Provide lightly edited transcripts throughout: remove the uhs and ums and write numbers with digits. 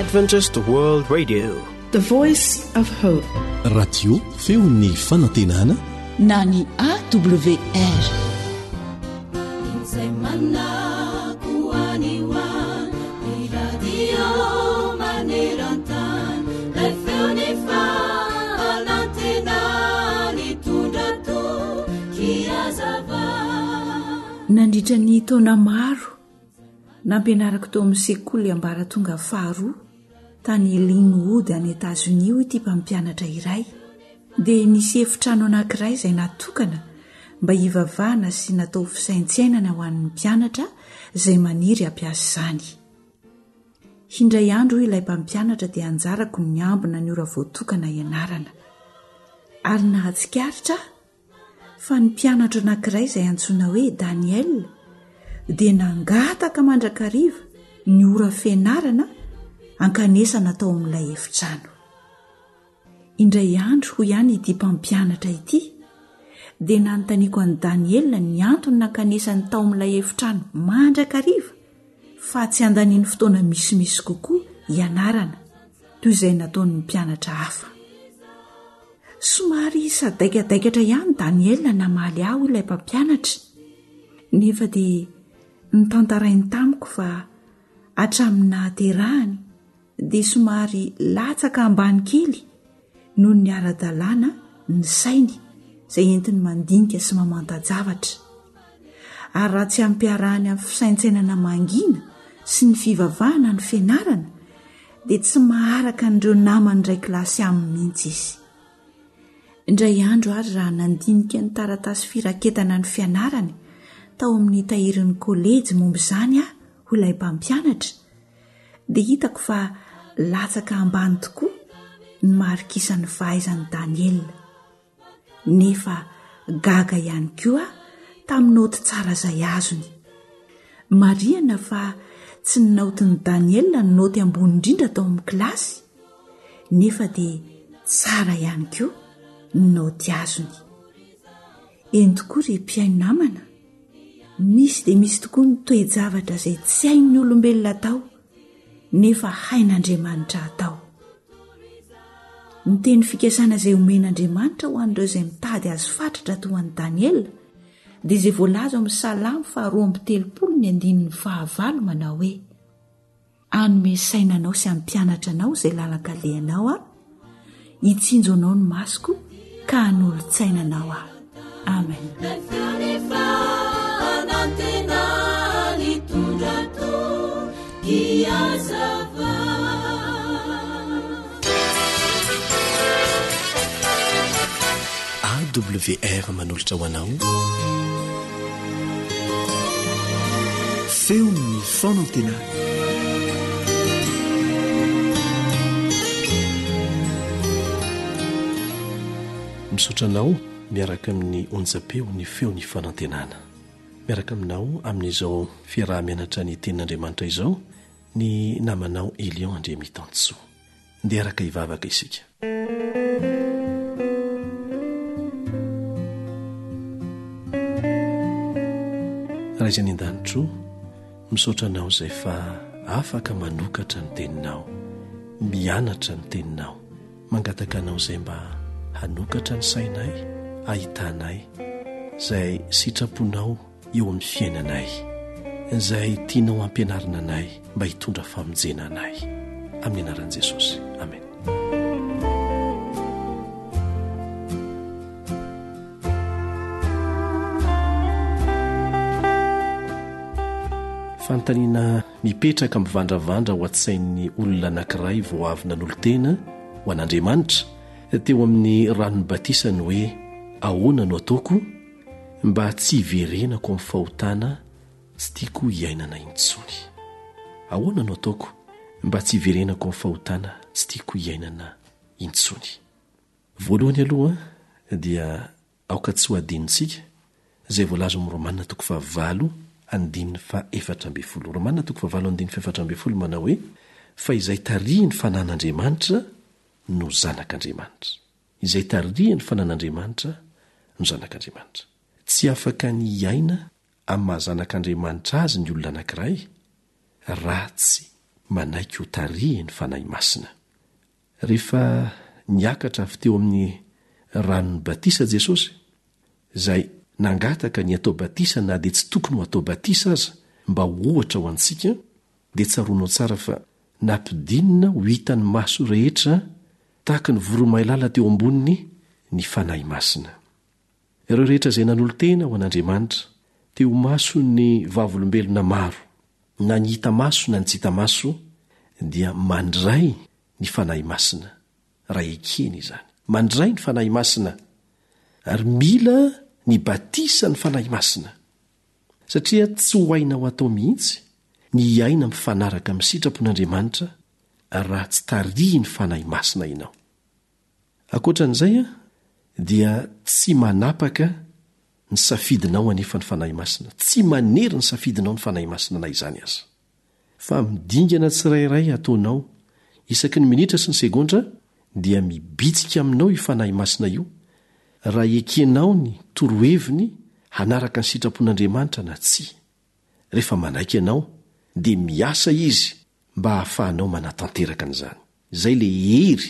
Adventist World Radio. The Voice of Hope. Radio feon'ny fanantenana na ny AWR. Izay manako any ho any, ny radio maneran-tany, lay feon'ny fanantenana nitondra toky hazava. Nandritra ny taona maro, nampianarako tao amin'ny sekoly ambaratonga faharoa tany Linwood any Etazonia hoy ity mpampianatra iray, dia nisy efitrano anankiray izay natokana mba hivavahana sy natao fisaintsainana ho an'ny mpianatra izay maniry hampiasa izany. Indray andro hoy ilay mpampianatra dia anjarako ny niambina ny ora voatokana hianarana. Ary nahatsikaritra aho fa ny mpianatro anankiray izay antsoina hoe Daniel dia nangataka mandrakariva ny ora fianarana ankanesana tao amin'ilay efitrano. Indray andro, hoy ihany ity mpampianatra ity, dia nanontaniako an'i Daniel ny antony nankanesany tao amin'ilay efitrano mandrakariva fa tsy handaniany fotoana misimisy kokoa hianarana, toy izay nataon'ny mpianatra hafa. Somary sadaikadaikatra ihany Daniel namaly ahy, hoy ilay mpampianatra, nefa dia notantarainy tamiko fa hatramin'ny nahaterahany dia somary latsaka ambany kely noho ny ara-dalàna ny sainy izay entiny mandinika sy mamanta-javatra. Ary raha tsy ampiarahany amin'ny fisaintsainana mangina sy ny fivavahana ny fianarana dia tsy maharaka an'ireo namany iray kilasy aminy mihitsy izy. Indray andro ary raha nandinika ny taratasy firaketana ny fianarany tao amin'ny tahirin'ny kolejy momba izany aho, hoy ilay mpampianatra, dia hitako fa latsaka ambany tokoa ny marikisan'ny fahaizan'i Daniela. Nefa gaga ihany koa aho tamin'ny naoty tsara izay azony. Marihana fa tsy ny naotin'i Daniela no naoty ambony indrindra tao amin'ny kilasy, nefa dia tsara ihany koa ny naoty azony. Eny tokoa ry mpihaino namana, misy dia misy tokoa ny toe-javatra izay tsy hain'ny olombelona atao nefa hain'Andriamanitra atao. Ny teny fikasana izay omen'Andriamanitra ho an'ireo izay mitady azy fatratra toa an'i Daniela dia izay voalaza ao amin'ny Salamo faharoa amby telopolo ny andininy fahavalo manao hoe, Hanome saina anao sy hampianatra anao izay lalan-kalehanao aho, hitsinjo anao ny masoko ka hanolo-tsaina anao aho. Amen. AWR manolotra ho anao Feon'ny fanantenana. Misaotra anao miaraka amin'ny onjam-peo ny feon'ny fanantenana. Miaraka aminao amin'izao fiaraha-mianatra ny tenin'Andriamanitra izao ny namanao Elion Andriamitansoa. Ndeha araka hivavaka isika. Ray izay any an-danitro, misaotra Anao izay fa afaka manokatra ny Teninao, mianatra ny Teninao. Mangataka Anao izay mba hanokatra ny sainay, ahitanay izay sitraponao eo amin'ny fiainanay, izay tianao hampianarina anay mba hitondra famonjena anay. Amin'ny anaran'i Jesosy. Amen. Fanontaniana mipetraka mivandravandra ao an-tsain'ny olona anankiray vao avy nanolo-tena ho an'Andriamanitra teo amin'ny ranon'ny batisa ny hoe ahoana no ataoko Mba tsy hiverenako amin'ny fahotana tsy tiako hiainana intsony. Ahoana no ataoko mba tsy hiverenako amin'ny fahotana tsy tiako hiainana intsony? Voalohany aloha dia aoka tsy ho adinontsika izay voalaza ao amin'ny Romana toko fahavalo andininy faha-14. Romana toko fahavalo andininy faha-14 manao hoe, Fa izay tarihin'ny fanan'Andriamanitra no zanak'Andriamanitra. Izay tarihan'ny fanan'Andriamanitra no zanak'Andriamanitra. Tsy afaka ny hiaina amin'ny maha zanak'Andriamanitra azy ny olona anankiray raha tsy. manaiky ho tarihin'ny Fanahy Masina. Rehefa niakatra avy teo amin'ny ranon'ny batisa Jesosy, izay nangataka ny hatao batisa na dia tsy tokony ho atao batisa aza mba ho ohatra ho antsika, dia tsaroanao tsara fa nampidinina ho hitan'ny maso rehetra tahaka ny voromailala teo amboniny ny Fanahy Masina. Ireo rehetra izay nanolo-tena ho an'Andriamanitra, teo imason'ny vavolombelona maro, na ny hita maso na ny tsy hita maso, dia mandray ny Fanahy Masina, raha ekeny izany. Mandray ny Fanahy Masina, ary mila ny batisan'ny Fanahy Masina. Satria tsy ho hainao atao mihitsy ny hiaina mifanaraka amin'ny sitrapon'Andriamanitra raha tsy tarihin'ny Fanahy Masina ianao. Ankoatra an'izay dia tsy manapaka ny safidinao anefa ny Fanahy Masina, tsy manery ny safidinao ny Fanahy Masina na izany aza. Fa amin'ny dingana tsirairay ataonao, isaky ny minitra sy ny segondra, dia mibitsika aminao io Fanahy Masina io, raha ekenao ny toroheviny hanaraka ny sitrapon'Andriamanitra na tsia. Rehefa manaiky ianao, dia miasa Izy mba hahafahanao manatanteraka an'izany. Izay ilay hery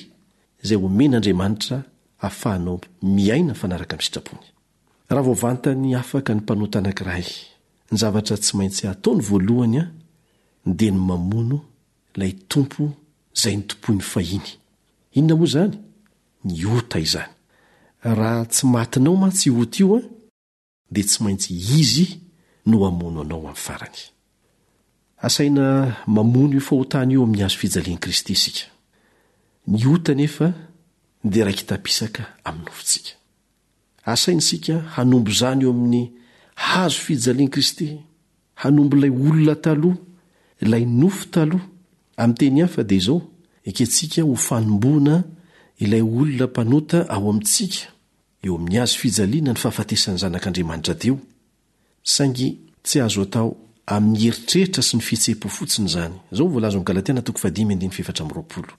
izay omen'Andriamanitra hahafahanao miaina mifanaraka amin'ny sitrapony. Raha vao vantany afaka ny mpanota anankiray, ny zavatra tsy maintsy ataony voalohany dia ny mamono ilay tompo izay notompoiny fahiny. Inona moa izany? Ny ota izany. Raha tsy matinao mantsy io ota io, dia tsy maintsy izy no hamono anao amin'ny farany. Asaina mamono io fahotana io amin'ny hazo fijalian'i Kristy isika. Ny ota anefa dia raiki-tapisaka amin'ny nofontsika. Asaina isika hanombo izany eo amin'ny hazo fijalian'i Kristy, hanombo ilay olona taloha, ilay nofo taloha. Amin'ny teny hafa dia izao, ekentsika ho fanomboana ilay olona mpanota ao amintsika, eo amin'ny hazo fijaliana ny fahafatesan'ny Zanak'Andriamanitra teo, saingy tsy azo atao amin'ny eritreritra sy ny fihetseham-po fotsiny izany. Izao no voalaza ao amin'ny Galatiana toko fahadimy andininy fahefatra amby roapolo.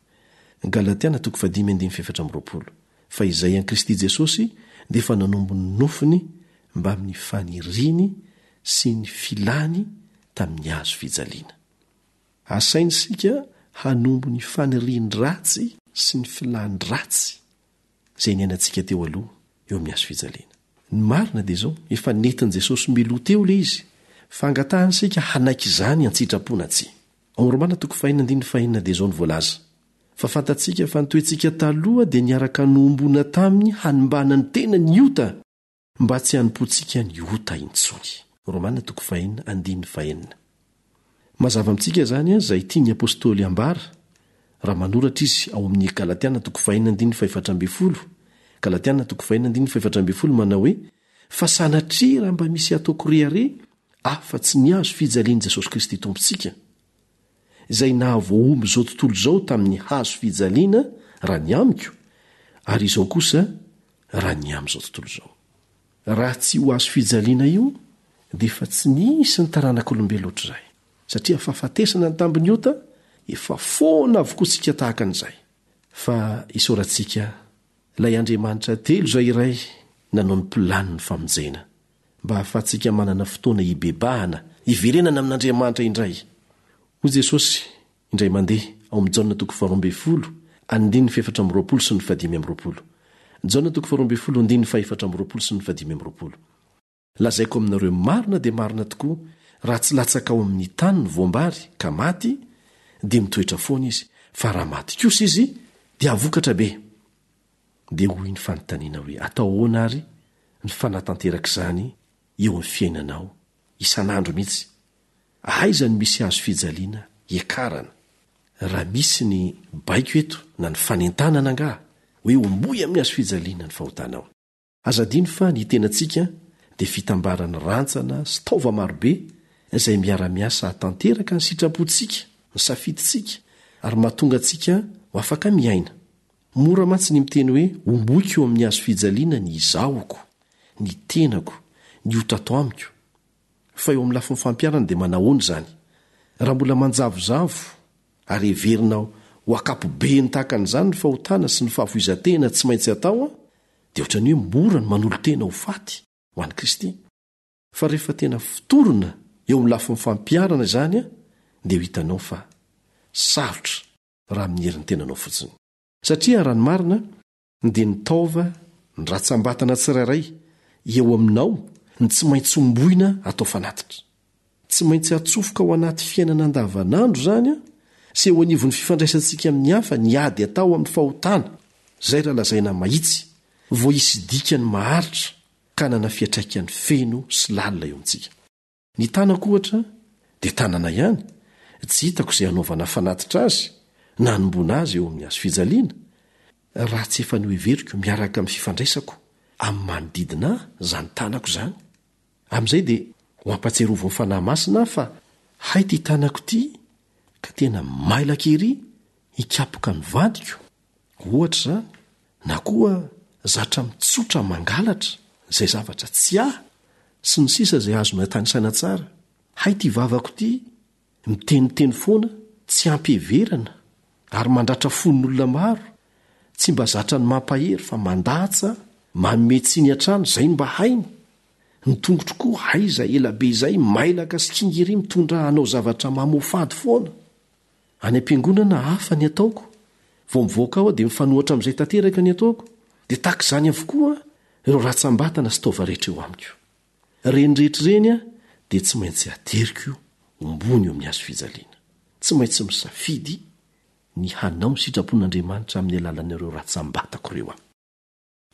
Galatiana toko fahadimy andininy fahefatra amby roapolo, Fa izay an'i Kristy Jesosy dia efa nanombo ny nofony mbamin'ny faniriany sy ny filany tamin'ny hazo fijaliana. Asaina isika hanombo ny faniriany ratsy sy ny filany ratsy. izay niainantsika teo aloha eo amin'ny hazo fijaliana. Ny marina dia izao, efa nentin'i Jesosy mialoha teo ilay izy, fa angatahany isika hanaiky izany an-tsitrapo na tsia. Ao amin'ny Romana toko fahenina andininy fahenina dia izao no voalaza, Fa fantatsika fa ny toetsika taloha dia niaraka nohomboana taminy hanimbana ny tena ny ota, Mba tsy hanompoantsika ny ota intsony. Romana toko fahenina andininy fahenina. Mazava amintsika izany izay tian'ny apostoly hambara raha manoratra izy ao amin'ny Galatiana toko fahenina andininy fahefatra ambin'ny folo, Galatiana toko fahenina andininy fahefatra ambin'ny folo manao hoe, Fa sanatria raha mba misy ataoko rehareha afa-tsy ny hazo fijalian'i Jesosy Kristy Tompontsika, izay nahavoahombo izao tontolo izao tamin'ny hazo fijaliana raha ny amiko, ary izao kosa raha ny amin'izao tontolo izao. Raha tsy io hazo fijaliana io, dia efa tsy nisy ny taranak'olombelona ohatr'izay, satria fahafatesana ny tambin'ny ota, efa foana avokoa isika tahaka an'izay. Fa isaorantsika Ilay Andriamanitra telo izay iray nanao ny planin'ny famonjena, mba hahafahantsika manana fotoana hibebahana, hiverenana amin'Andriamanitra indray. Hoy Jesosy, indray mandeha, ao amin'ny Jaona toko faharoambinifolo, andininy fahefatra amby roapolo sy ny fahadimy amby roapolo. Jaona toko faharoambinifolo, andininy fahefatra amby roapolo sy ny fahadimy amby roapolo. Lazaiko aminareo marina dia marina tokoa, raha tsy latsaka ao amin'ny tany ny voam-bary, ka maty, dia mitoetra foana izy, fa raha maty kosa izy, dia hahavokatra be. Dia hoy ny fanontaniana hoe, atao ahoana àry ny fanatanteraka izany eo amin'ny fiainanao, isan'andro mihitsy? Aiza no misy hazo fijaliana hiakarana? Raha misy ny baiko eto, na ny fanentanana angaha, hoe homboy amin'ny hazo fijaliana ny fahotanao. Aza adino fa ny tenantsika dia fitambaran'ny rantsana sy taova marobe izay miara-miasa hahatanteraka ny sitrapontsika, ny safidintsika, ary mahatonga antsika ho afaka miaina. Mora mantsy ny miteny hoe homboiko eo amin'ny hazo fijaliana ny izahoko, ny tenako, ny ota ato amiko. Fa eo amin'ny lafiny fampiharana dia manahoana izany? Raha mbola manjavozavo ary heverina ho ankapobeny tahaka an'izany ny fahotana sy ny fahafoizan-tena tsy maintsy atao, dia ohatran'ny hoe mora ny manolo-tena ho faty ho an'i Kristy. Fa rehefa tena fotorina eo amin'ny lafiny fampiharana izany dia ho hitanao fa. Sarotra raha amin'ny herin'ny tenanao fotsiny. Satria raha ny marina dia ny taova, ny ratsambatana tsirairay eo aminao no tsy maintsy homboina atao fanatitra. Tsy maintsy atsofoka ao anaty fiainana andavanandro izany sy eo anivon'ny fifandraisantsika amin'ny hafa ny ady atao amin'ny fahotana, izay raha lazaina mahitsy, vao hisy dikany maharitra ka hanana fiantraikany feno sy lalina eo amintsika. Ny tanako ohatra dia tanana ihany, tsy hitako izay hanaovana fanatitra azy na hanomboana azy eo amin'ny hazofijaliana, raha tsy efa noheveriko miaraka amin'ny fifandraisako amin'ny manodidina ahy izany tanako izany. Amin'izay dia ho ampatsiarovin'ny Fanahy Masina aho fa hay ity tanako ity ka tena mailaka ery hikapoka ny vadiko, ohatra izany, na koa zatra mitsotra mangalatra izay zavatra tsy ahy, sy ny sisa izay azonay tanisaina tsara. Hay ity vavako ity miteniteny foana tsy ampiheverana ary mandratra fon'olona maro, tsy mba zatra ny mampahery fa mandatsa, manome tsiny hatrany, izay no mba hainy. Ny tongotro koa aiza ela be izay mailaka sy kinga ery mitondra hanao zavatra mamoafady foana. Any am-piangonana hafa ny ataoko, vao mivoaka ao aho dia mifanohatra amin'izay tanteraka ny ataoko, dia tahaka izany avokoa ireo ratsam-batana sy taova rehetra eo amiko. Ireny rehetra ireny dia tsy maintsy ateriko ombony eo amin'ny hazo fijaliana. Tsy maintsy misafidy ny hanao ny sitrapon'Andriamanitra amin'ny alalan'ireo ratsam-batako ireo aho.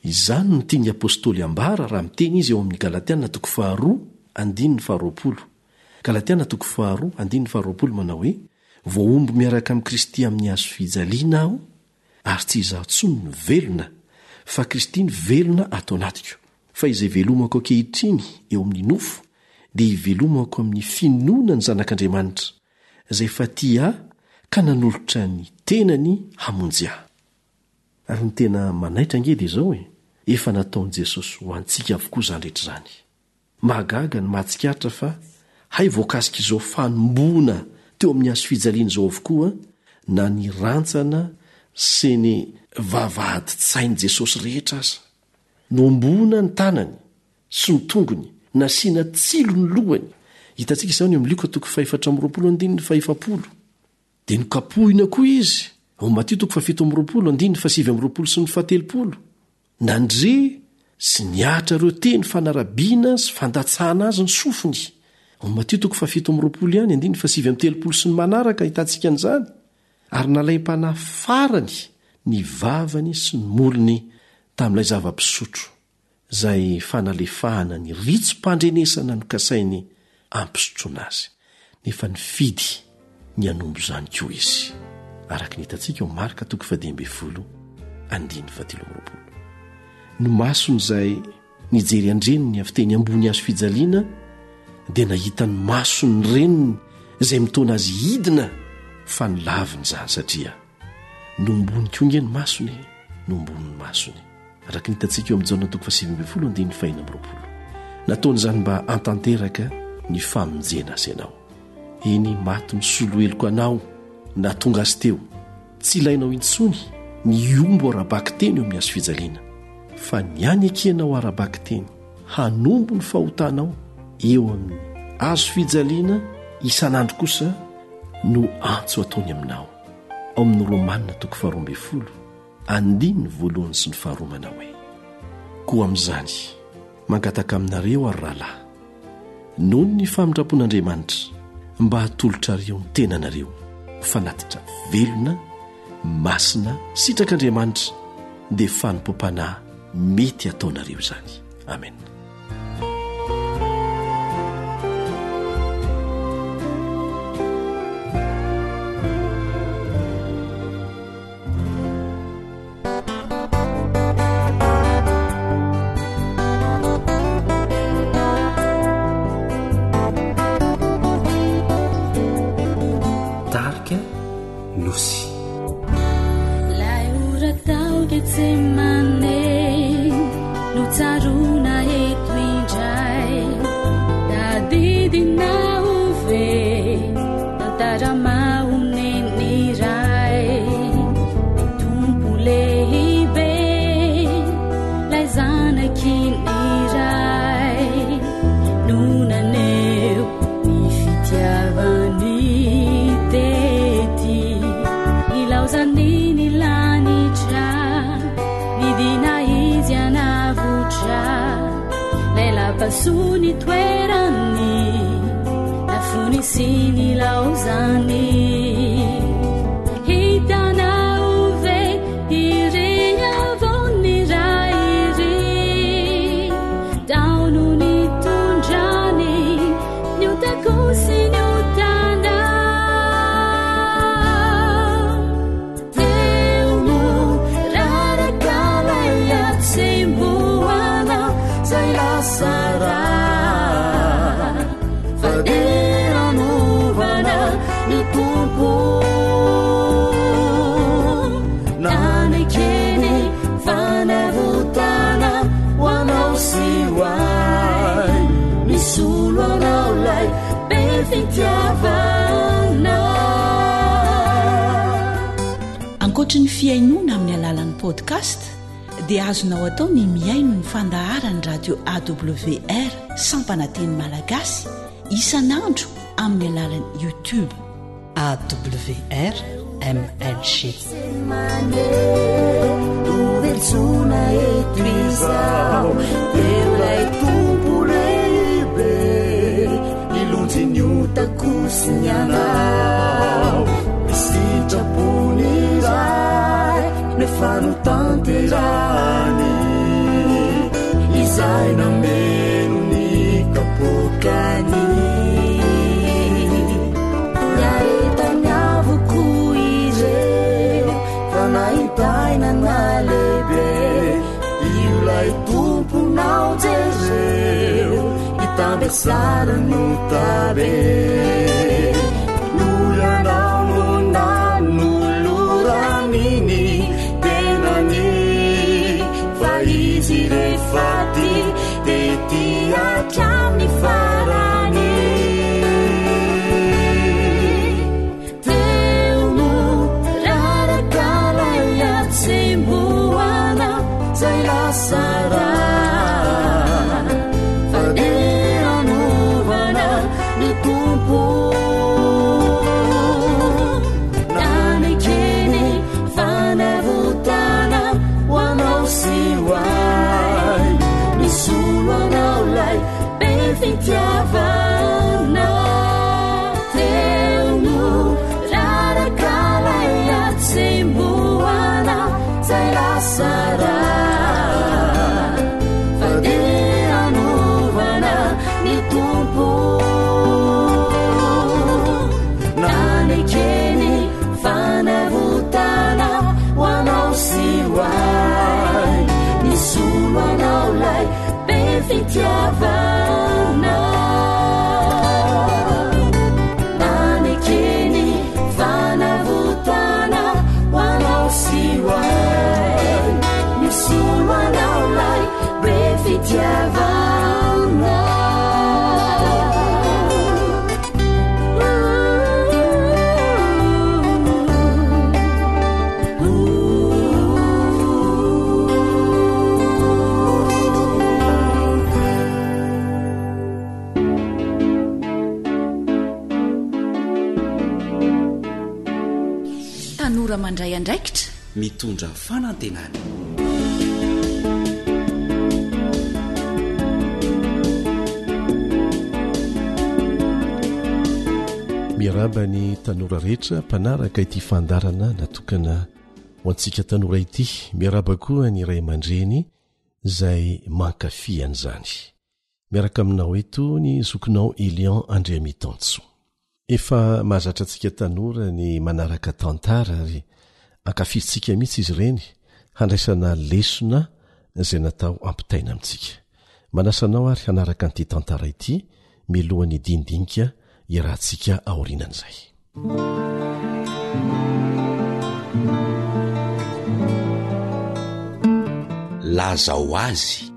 Izany no tian'ny apostoly ambara raha miteny izy ao amin'ny Galatiana toko faharoa andininy faharoapolo. Galatiana toko faharoa andininy faharoapolo manao hoe, Voahombo miaraka amin'i Kristy amin'ny hazo fijaliana aho, ary tsy izaho intsony no velona, fa Kristy no velona ato anatiko. Fa izay velomako ankehitriny eo amin'ny nofo, dia ivelomako amin'ny finoana ny Zanak'Andriamanitra, izay efa tia ahy ka nanolotra ny tenany hamonjy ahy. Ary ny tena manaitra ange dia izao e, efa nataon'i Jesosy ho antsika avokoa izany rehetra izany. Mahagaga ny mahatsikaritra fa hay voakasik'izao fanomboana teo amin'ny hazofijaliana izao avokoa na ny rantsana sy ny vavahadin-tsain'i Jesosy rehetra aza. Nohomboana ny tanany sy ny tongony, nasiana tsilo ny lohany. Hitantsika izany eo amin'ny Lioka toko fahefatra amby 20 andininy fahefapolo. Dia nokapohina koa izy, ao Matio toko fahafito amby 20, andininy fahasivy amby 20 sy ny fahatelopolo. Nandre sy nihatra ireo teny fanarabiana sy fandatsahana azy ny sofiny. Ao Matio toko fahafito amby 20 ihany, andininy fahasivy amby 30 sy ny manaraka ahitantsika an'izany. Ary nalaim-panahy farany ny vavany sy ny molony tamin'ilay zava-pisotro. izay fanalefahana ny ritsim-pandrenesana nokasainy hampisotroana azy, nefa nifidy ny hanombo izany koa izy, araka ny hitantsika ao Marka toko fahadimy ambin'ny folo andininy fahatelo amby 20. Ny masony izay nijery an-dreniny avy teny ambony hazo fijaliana dia nahita ny mason'ny reniny izay mitaona azy hidina fa nolaviny izany satria Nombony koa nge ny masony e, nombony ny masony. Araka ny hitantsika eo amin'ny Jaona toko faha-19 andininy faha-26. Nataony izany mba hantanteraka ny famonjena azy ianao. Eny, maty nisolo heloka anao nahatonga azy teo. Tsy ilainao intsony ny hiombo ara-bakiteny eo amin'ny hazo fijaliana, fa ny hanekenao ara-bakiteny hanombo ny fahotanao eo amin'ny hazo fijaliana isan'andro kosa no antso ataony aminao. ao amin'ny Romana toko faharoa ambin'ny folo, andininy voalohany sy ny faharoa manao hoe, Koa amin'izany, mangataka aminareo aho ry rahalahy, noho ny famindram-pon'Andriamanitra, mba hatolotrareo ny tenanareo ho fanatitra velona, masina, sitrak'Andriamanitra, dia fanompoam-panahy mety hataonareo izany. Amena. Tarika Nosy. Lay ora tao Getsemane no tsaroana eto indray. Tadidinao ve tantara mahonen'ny Ray? Ny Tompo lehibe, lay zanaky ny Ray no naneho ny fitiavany tety. Fa soa ny toerany na fony sy nilaozany. Hitanao ve iry avon'ny Ray iry? Tao no nitondrany ny otako sy ny otanao. Teo no raraka ilay hatsembohana izay lasa rà. Fa dia nanovana ny Tompo. Nanekeny fanavotana ho anao sy ho ahy. Nisolo anao ilay be fitiavana. Ankoatry ny fihainoana amin'ny alalan'ny podcast dia azonao atao ny mihaino ny fandaharan'ny radio AWR sampana teny malagasy isan'andro amin'ny alalan'ny YouTube. AWR MLG. Izay nameno ny kapoakany. Niaretany avokoa ireo fa nahitaina lehibe. Io ilay Tomponao jereo, hitambesaran'ny otabe. Noho ianao no nanolorany ny tenany, fa izy rehefa tia dia tia hatramin'ny farany. Teo no raraka ilay hatsembohana izay lasa rà. Fa dia nanovana ny Tompo. Nanekeny fanavotana ho anao sy ho ahy. Nisolo anao ilay be fitiavana. Teo no raraka ilay hatsembohana izay lasa rà. Fa dia nanovana ny Tompo. Nanekeny fanavotana ho anao sy ho ahy. Nisolo anao ilay be fitiavana. Nanekeny fanavotana ho anao sy ho ahy. Nisolo anao ilay be fitiavana. Tanora mandray andraikitra. Mitondra fanantenana. Miarahaba ny tanora rehetra mpanaraka ity fandaharana natokana ho antsika tanora ity. Miarahaba koa ny ray aman-dreny izay mankafy an'izany. Miaraka aminao eto ny zokinao Elian Andriamitansoa. Efa mahazatra antsika tanora ny manaraka tantara ary ankafizintsika mihitsy izy ireny handraisana lesona izay natao hampitaina amintsika. Manasa anao ary hanaraka an'ity tantara ity mialohan'ny dinidinika iarahantsika aorianan'izay. Lazao azy.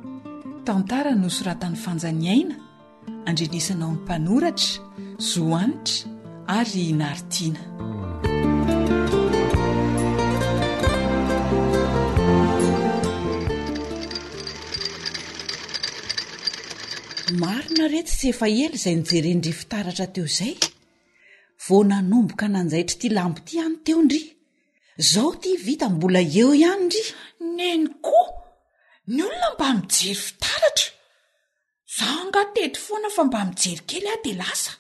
Tantara nosoratan'i Fanja Niaina, andrenesanao ny mpanoratra, Zo Hanitra ary Nary Tiana. Marina re tsy efa ela izay nijeren-dry fitaratra teo izay. Vao nanomboka nanjaitra ity lambo ity any teo ndry. Zao ity vita mbola eo ihany ndry. Neny koa! Ny olona mba mijery fitaratra. Za angaha teto foana fa mba mijery kely aho dia lasa.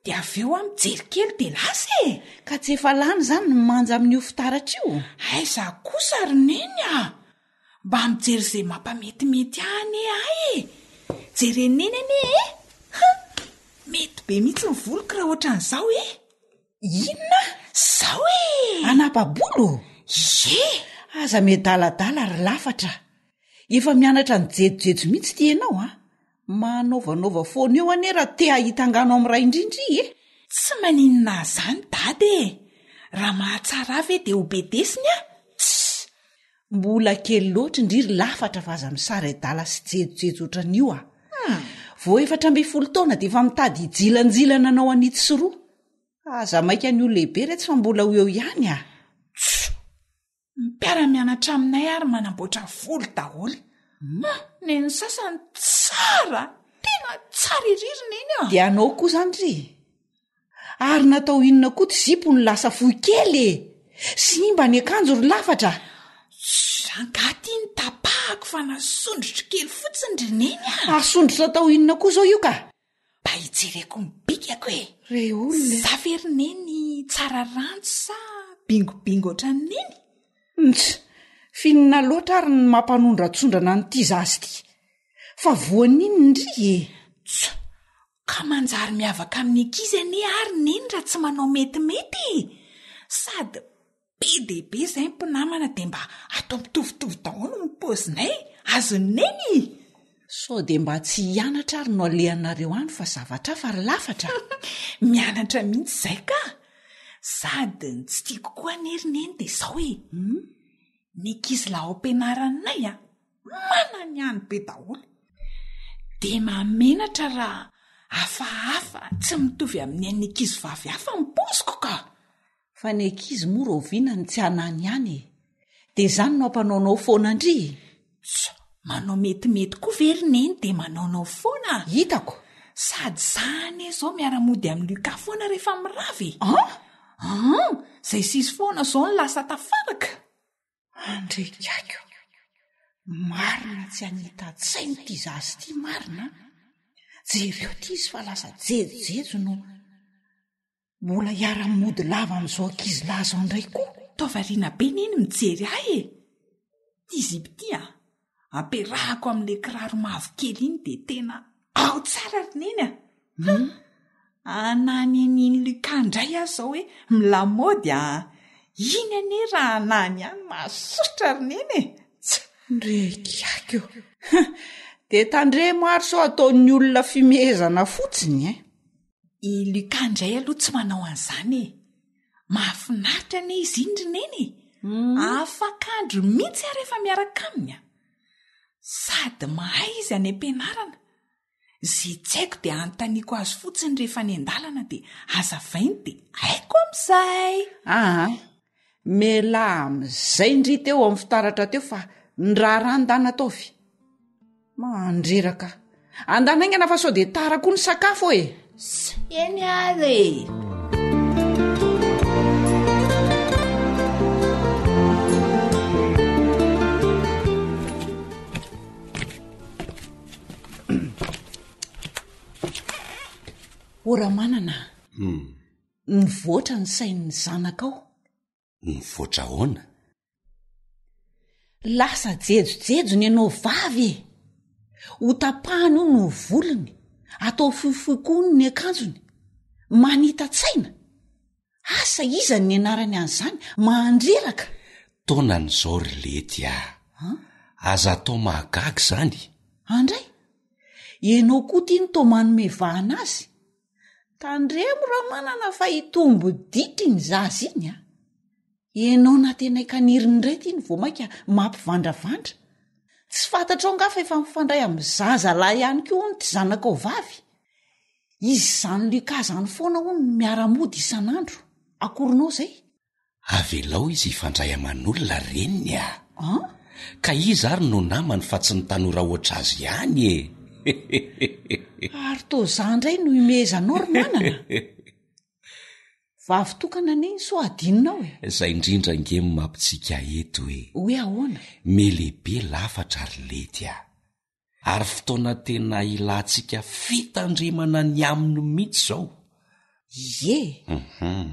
Dia avy eo aho mijery kely dia lasa e! Ka tsy efa lany izany ny manja amin'io fitaratra io? Aiza kosa ry Neny a! Mba mijery izay mampametimety ahy anie ahy e! Jeren'i Neny anie e! Ha! Mety be mihitsy ny voloko raha ohatran'izao e! Inona? Izao e! Hanapa-bolo? Ie! Aza miadaladala ry lafatra. Efa mianatra nijejojejo mihitsy ity ianao a! Manaovanaova foana eo anie raha te hahita angano amin'ny ray indrindra i e! Tsy maninona ahy izany dada e! Raha mahatsara ahy ve dia ho bedesiny aho? Tssy! Mbola kely loatra ndry ry lafatra fa aza misary adala sy jejojejo ohatran'io a! Vao 14 taona dia efa mitady hijilanjilana anao an'itsy sy roa. Aza maika ny ho lehibe retsy fa mbola ho eo ihany a! Tssy! Ny mpiara-mianatra aminay ary manamboatra volo daholo. Hum, nen'ny sasany tsara, tena tsara ery ry neny a! Dia anao koa izany ry? Ary natao inona koa ty zipo no lasa fohy kely e? Simba ny akanjo ry lafatra a! Tssy, angaha ty ny tapahako fa nasondrotro kely fotsiny ry neny a! Asondrotra atao inona koa izao io ka? Mba hijereko ny bikako e! Re olona e! Za ve ry neny tsara ranjo sa bingobingo ohatran'i neny? Nts! F'inona loatra ary ny mampanondratsondrana an'ity zaza ity? Fa voan'inona ndry e? Tss! Ka manjary miavaka amin'ny ankizy anie ary neny raha tsy manao metimety e! Sady Be dia be izay ny mpinamana dia mba atao mitovitovy daholo ny paozinay, azon'i Neny! Sao dia mba tsy hianatra ary no alehanareo any fa zavatra hafa ry lafatra a! Mianatra mihitsy izay ka! Sady ny tsy tiako koa anie ry Neny dia izao e! Ny ankizilahy ao am-pianaranay a, mananihany be daholo. Dia mahamenatra raha hafahafa tsy mitovy amin'ny an'ny ankizivavy hafa ny paoziko ka! Fa ny ankizy moa rahoviana no tsy hanany ihany e? Dia izany no ampanaonao foana ndry e? Tsa, manao metimety koa ve ry Neny dia manaonao foana? Hitako! Sady za anie izao miara-mody amin'i Lucas foana rehefa mirava e! An? An! Izay sisy foana izao no lasa tafaraka! Andrekaiko! Marina tsy hanita-tsaina ity zaza ity marina an! Jereo ity izy fa lasa jejojejo no. Mbola hiara-mody lava amin'izao ankizilahy izao indray koa. Toa variana be neny mijery ahy e! Ity zipo ity an, ampiarahako amin'ilay kiraro mavokely iny dia tena ao tsara ry neny a! Hum! Hanany an'iny Lucas indray aho izao hoe milamaody an! Iny anie raha hanany ihany mahasosotra ry neny e! Tsa! Ndrekiako! Dia tandremo ary sao ataon'ny olona fimehezana fotsiny e! I Lucas indray aloha tsy manao an'izany e! Mahafinaritra anie izy iny ry Neny e! Afak'andro mihitsy aho rehefa miaraka aminy a! Sady mahay izy any am-pianarana. Izay tsy haiko dia anontaniako azy fotsiny rehefa any an-dalana dia hazavainy dia haiko amin'izay. Aa! Mialà amin'izay ndry teo amin'ny fitaratra teo fa ny raharaha ndana ataovy. Mandreraka. Andana haingana fa sao dia tara koa ny sakafo e! Eny ary e! O Ramanana a! Nivoatra ny sain'ny zanakao. Nivoatra ahoana? Lasa jejojejo ny anao vavy e! Ho tapahany hono ny volony, atao fohifohy koa hono ny akanjony. Manita-tsaina! Asa iza no nianarany an'izany? Mandreraka! Taonan'izao ry lety a! Aza atao mahagaga izany! Andray! Ianao koa ity no toa manome vahana azy? Tandremo Ramanana fa hitombo ditra iny zaza iny a! Ianao nantenain-kaniry indray ity no vao mainka mampivandravandra. Tsy fantatrao angaha fa efa mifandray amin'ny zaza lahy ihany koa hono ity zanakao vavy? Izy izany Lucas izany foana hono no miara-mody isan'andro. Akorinao izay? Avelao izy hifandray aman'olona reniny a! An? Ka iza ary no namany fa tsy ny tanora hoatr'azy ihany e! Ary toa za indray no imehezanao ry manana? Vavy tokana anie iny sao adinonao e! Izay indrindra ange no mampitsiky ahy eto e! Hoe ahoana? Melehibe lafatra ry lety a! Ary fotoana tena ilantsika fitandremana ny aminy mihitsy izao. Ie,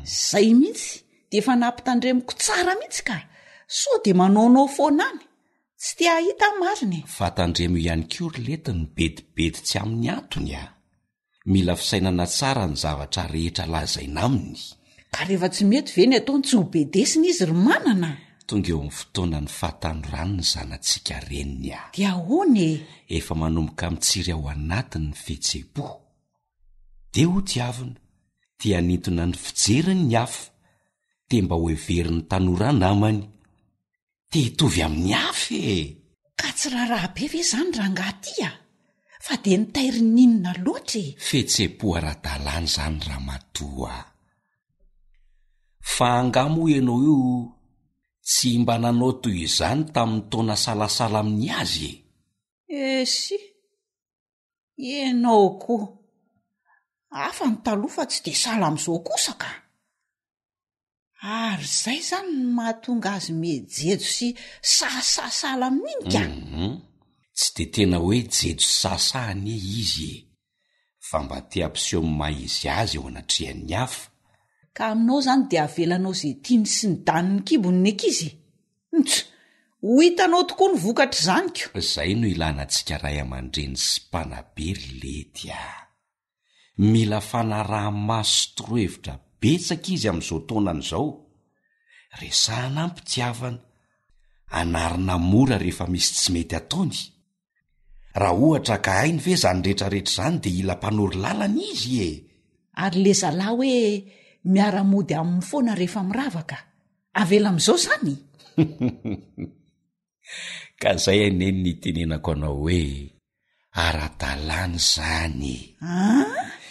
zay mihitsy, dia efa nampitandremiko tsara mihitsy ka! Sao dia manaonao foana any, tsy te hahita aho marina e! Fa tandremo ihany koa ry lety ny bedibedy tsy amin'ny antony a! Mila fisainana tsara ny zavatra rehetra lazaina aminy. Ka rehefa tsy mety ve ny ataony tsy ho bedesina izy ry manana? Tonga eo amin'ny fotoanan'ny fahatanorany ny zanatsika reniny a! Dia ahoana e? Efa manomboka mitsiry ao anatiny ny fihetseham-po. Dia ho tiavina. Te hanintona ny fijeriny ny hafa. Te mba hoheverin'ny tanora namany. Te hitovy amin'ny hafa e! Ka tsy raharaha be ve izany rangahy ty a! Fa dia nitairin'ny inona loatra e! Fihetseham-po ara-dalàna izany ramatoa a! Fa angaha moa ianao io tsy mba nanao toy izany tamin'ny taona salasala amin'ny azy e? Esy! Ianao koa! Hafa ny taloha fa tsy dia sahala amin'izao kosa ka! Ary izay izany no mahatonga azy mijejo sy sahasaha sahala amin'iny ka! Hum, tsy dia tena hoe jejo sy sahasaha anie izy e! Fa mba te hampiseho ny maha izy azy eo anatrehan'ny hafa. Ka aminao izany dia avelanao izay tiany sy ny danin'ny kibony ny ankizy e! Nts! Ho hitanao tokoa ny vokatr'izany ko! Izay no ilana antsika ray aman-dreny sy mpanabe ry lety a! Mila fanaraha-maso sy torohevitra betsaka izy amin'izao taonany izao. Resahana am-pitiavana. Anarina mora rehefa misy tsy mety ataony. Raha ohatra ka hainy ve izany rehetrarehetra izany dia hila mpanoro lalana izy e! Ary le zalahy hoe miara-mody aminy foana rehefa miravaka, avela amin'izao izany? Ka zay anie ny nitenenako anao hoe ara-dalàna izany e!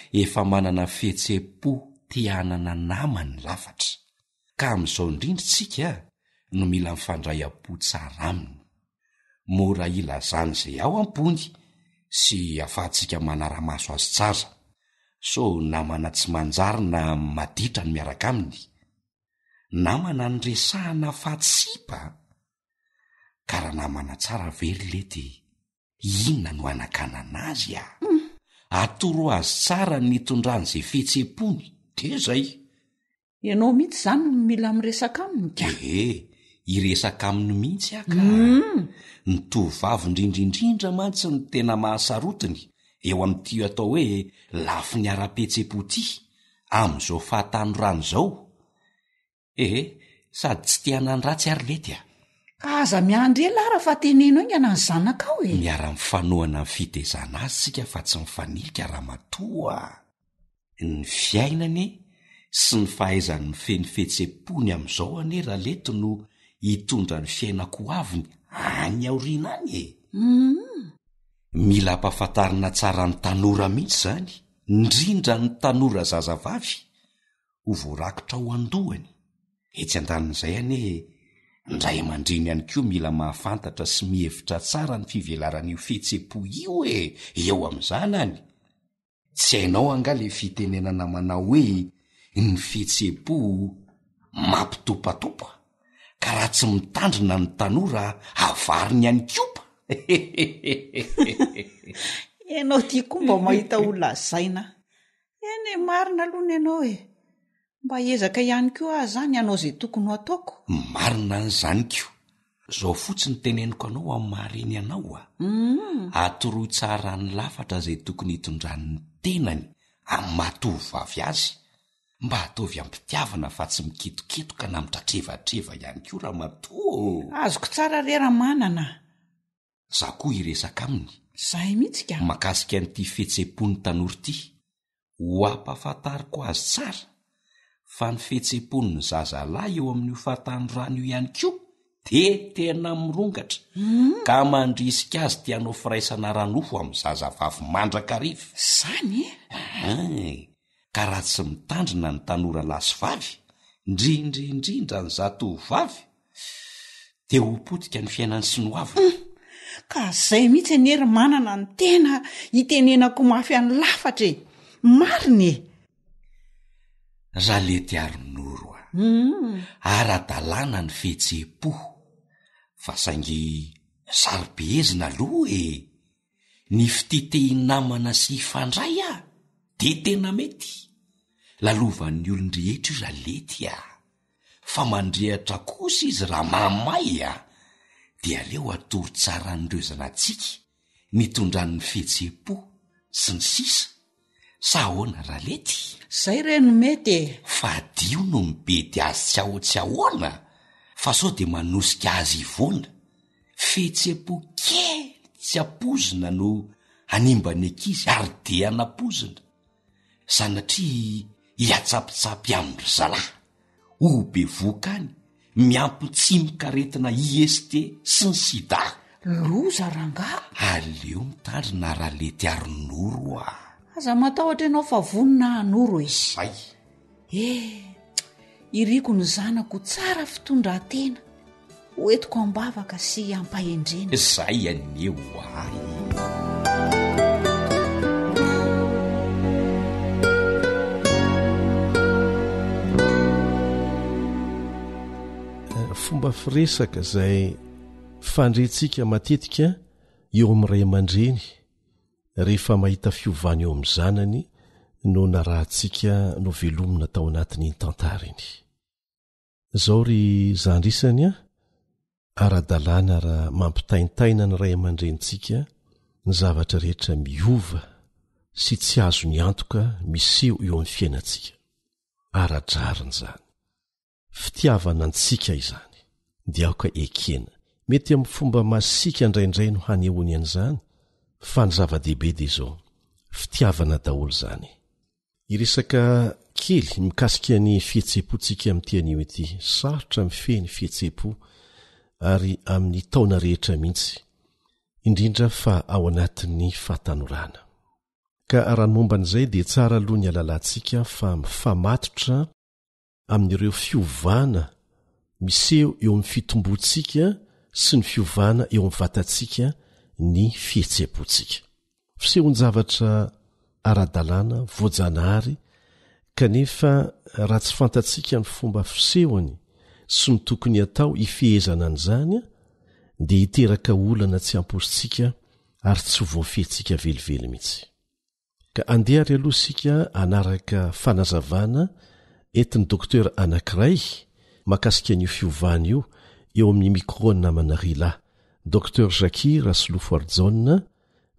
Efa manana fihetseham-po te hanana namany lafatra. Ka amin'izao indrindra tsika no mila mifandray am-po tsara aminy. Mora ilazany izay ao am-pony sy afahantsika manara-maso azy tsara. Sao namana tsy manjary na maditra ny miaraka aminy. Namana no resahana fa tsy sipa a! Ka raha namana tsara ve ry lety inona no hanakanana azy a! Atoro azy tsara ny hitondrany izay fihetseham-pony de zay! Ianao mihitsy izany no mila miresaka aminy ka! Ee, hiresaka aminy mihitsy aho ka! Ny tovovavy indrindra indrindra mantsy no tena mahasarotiny eo amin'ity atao hoe lafiny ara-pihetseham-po ity Amin'izao fahatanorany izao? Ehe, sady tsy te hanan-dratsy ary lety a! Ka aza miandry ela ara fa teneno haingana ny zanakao e! Miara-mifanohana amin'ny fitezana azy tsika fa tsy mifanilika ramatoa a! Ny fiainany sy ny fahaizany mifehy ny fihetsem-pony amin'izao anie ralety no hitondra ny fiainako ho aviny any aoriana any e! Mila ampahafantarina tsara ny tanora mihitsy izany, indrindra ny tanora zazavavy, ho voarakitra ao an-dohany. Etsy andanin'izay anie, ny ray aman-dreny ihany koa mila mahafantatra sy mihevitra tsara ny fivelaran'io fihetseham-po io e, eo amin'ny zanany. Tsy hainao angaha le fitenenana manao hoe ny fihetseham-po mampitopatopa ka raha tsy mitandrina ny tanora havariny any kopa? Ianao ty koa mba mahita ho lazaina. Eny e, marina aloha ny anao e. Mba hiezaka ihany koa aho zany hanao izay tokony ho ataoko. Marina an zany ko! Zao fotsiny teneniko anao amin'ny maha reny anao a! Atoroy tsara ny lafatra izay tokony hitondrany ny tenany amin'ny maha tovovavy azy. Mba ataovy am-pitiavana fa tsy miketoketoka na mitratrevatreva ihany koa ramatoa ô! Azoko tsara re Ramanana a! Za koa hiresaka aminy. Zahay mihitsy ka! Makasika an'ity fihetseham-pon'ny tanora ity. Ho ampahafantariko azy tsara fa ny fihetseham-pon'ny zazalahy eo amin'io fahatanorana io ihany koa dia tena mirongatra ka mandrisika azy te hanao firaisana ara-nofo amin'ny zazavavy mandrakariva. Izany e? Ahay! Ka raha tsy mitandrina ny tanora lahy sy vavy, indrindra indrindra ny zatovovavy, dia ho potika ny fiainany sy ny hoaviny. Hum! Ka zay mihitsy anie ry manana ny tena itenenako mafy an'i Lafatra e! Marina e! Ralety Arinoro a! Ara-dalàna ny fihetseham-po, fa saingy saro-pehezina aloha e! Ny fitia te hinamana sy hifandray ah! De tena mety! Lalovan'ny olon-drehetra io ralety ah! Fa mandrehatra kosa izy raha mahamay ah! De aleo atoro tsara an'ireo zanatsika nitondrany ny fihetseham-po sy ny sisa Sa ahoana ralety? Zay re no mety e! Fadio no mibedy azy tsy aho tsy ahoana fa sao de manosika azy hivoana. Fihetseham-po kely tsy ampoizina no hanimba ny ankizy ary dia anampoizina. Sanatria hiatsapitsapy amin-dry zalahy. Ho bevohoka any, miampy tsimokaretina IST sy ny sida. Loza rangaha! Aleo mitandrina ralety ary noro a! Aza matahotra ianao fa vonona hanoro e! Zay! Eh! Iriko ny zanako ho tsara fitondran-tena. Ho entiko am-bavaka sy am-pahendrena. Zay anie ho ahy. Fomba firesaka izay fandrentsika matetika eo amin'ny ray aman-dreny rehefa mahita fiovana eo amin'ny zanany no narahantsika novelomina tao anatin'iny tantara iny. Zao ry zandry isany a, ara-dalàna raha mampitaintaina ny ray aman-drenintsika ny zavatra rehetra miova sy tsy azony antoka miseho eo amin'ny fiainantsika. Ara-drariny izany. Fitiavana antsika izany. Dia aoka ekena. Mety amin'ny fomba masiaka indraindray no hanehoany an'izany, fa ny zava-dehibe dia izao, fitiavana daholo izany. Hiresaka kely mikasika ny fihetseham-pontsika amin'ity anio ity. Sarotra mifehy ny fihetseham-po ary amin'ny taona rehetra mihitsy, indrindra fa ao anatin'ny fahatanorana. Ka raha ny momba an'izay dia tsara aloha ny halalantsika fa mifamatotra amin'ireo fiovana miseho eo amin'ny fitomboantsika sy ny fiovana eo amin'ny vatantsika ny fihetseham-pontsika. Fisehoan-javatra ara-dalàna, voajanahary, kanefa raha tsy fantatsika ny fomba fisehony sy ny tokony hatao hifehezana an'izany dia hiteraka olana tsy ampoizintsika ary tsy ho voafehintsika velively mihitsy. Ka andeha ary aloha isika hanaraka fanazavana entin'ny dokotera anankiray mahakasika an'io fiovana io eo amin'ny micro-n'ny namana Rila, Docteur Jackie Rasolofoarijaona,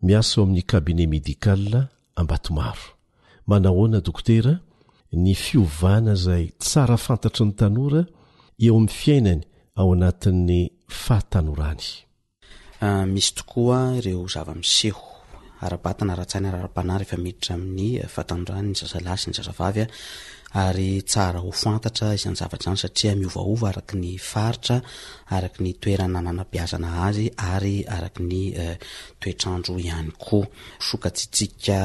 miasa ao amin'ny cabinet médical Ambatomaro. Manahoana dokotera, ny fiovana izay tsara fantatry ny tanora eo amin'ny fiainany ao anatin'ny fahatanorany? Misy tokoa ireo zava-miseho ara-batana, ara-tsaina ary ara-panahy rehefa miditra amin'ny fahatanorany ny zazalahy sy ny zazavavy ary tsara ho fantatra izany zavatra izany satria miovaova araka ny faritra, araka ny toerana nanabeazana azy ary araka ny toetr'andro ihany koa. Sokajintsika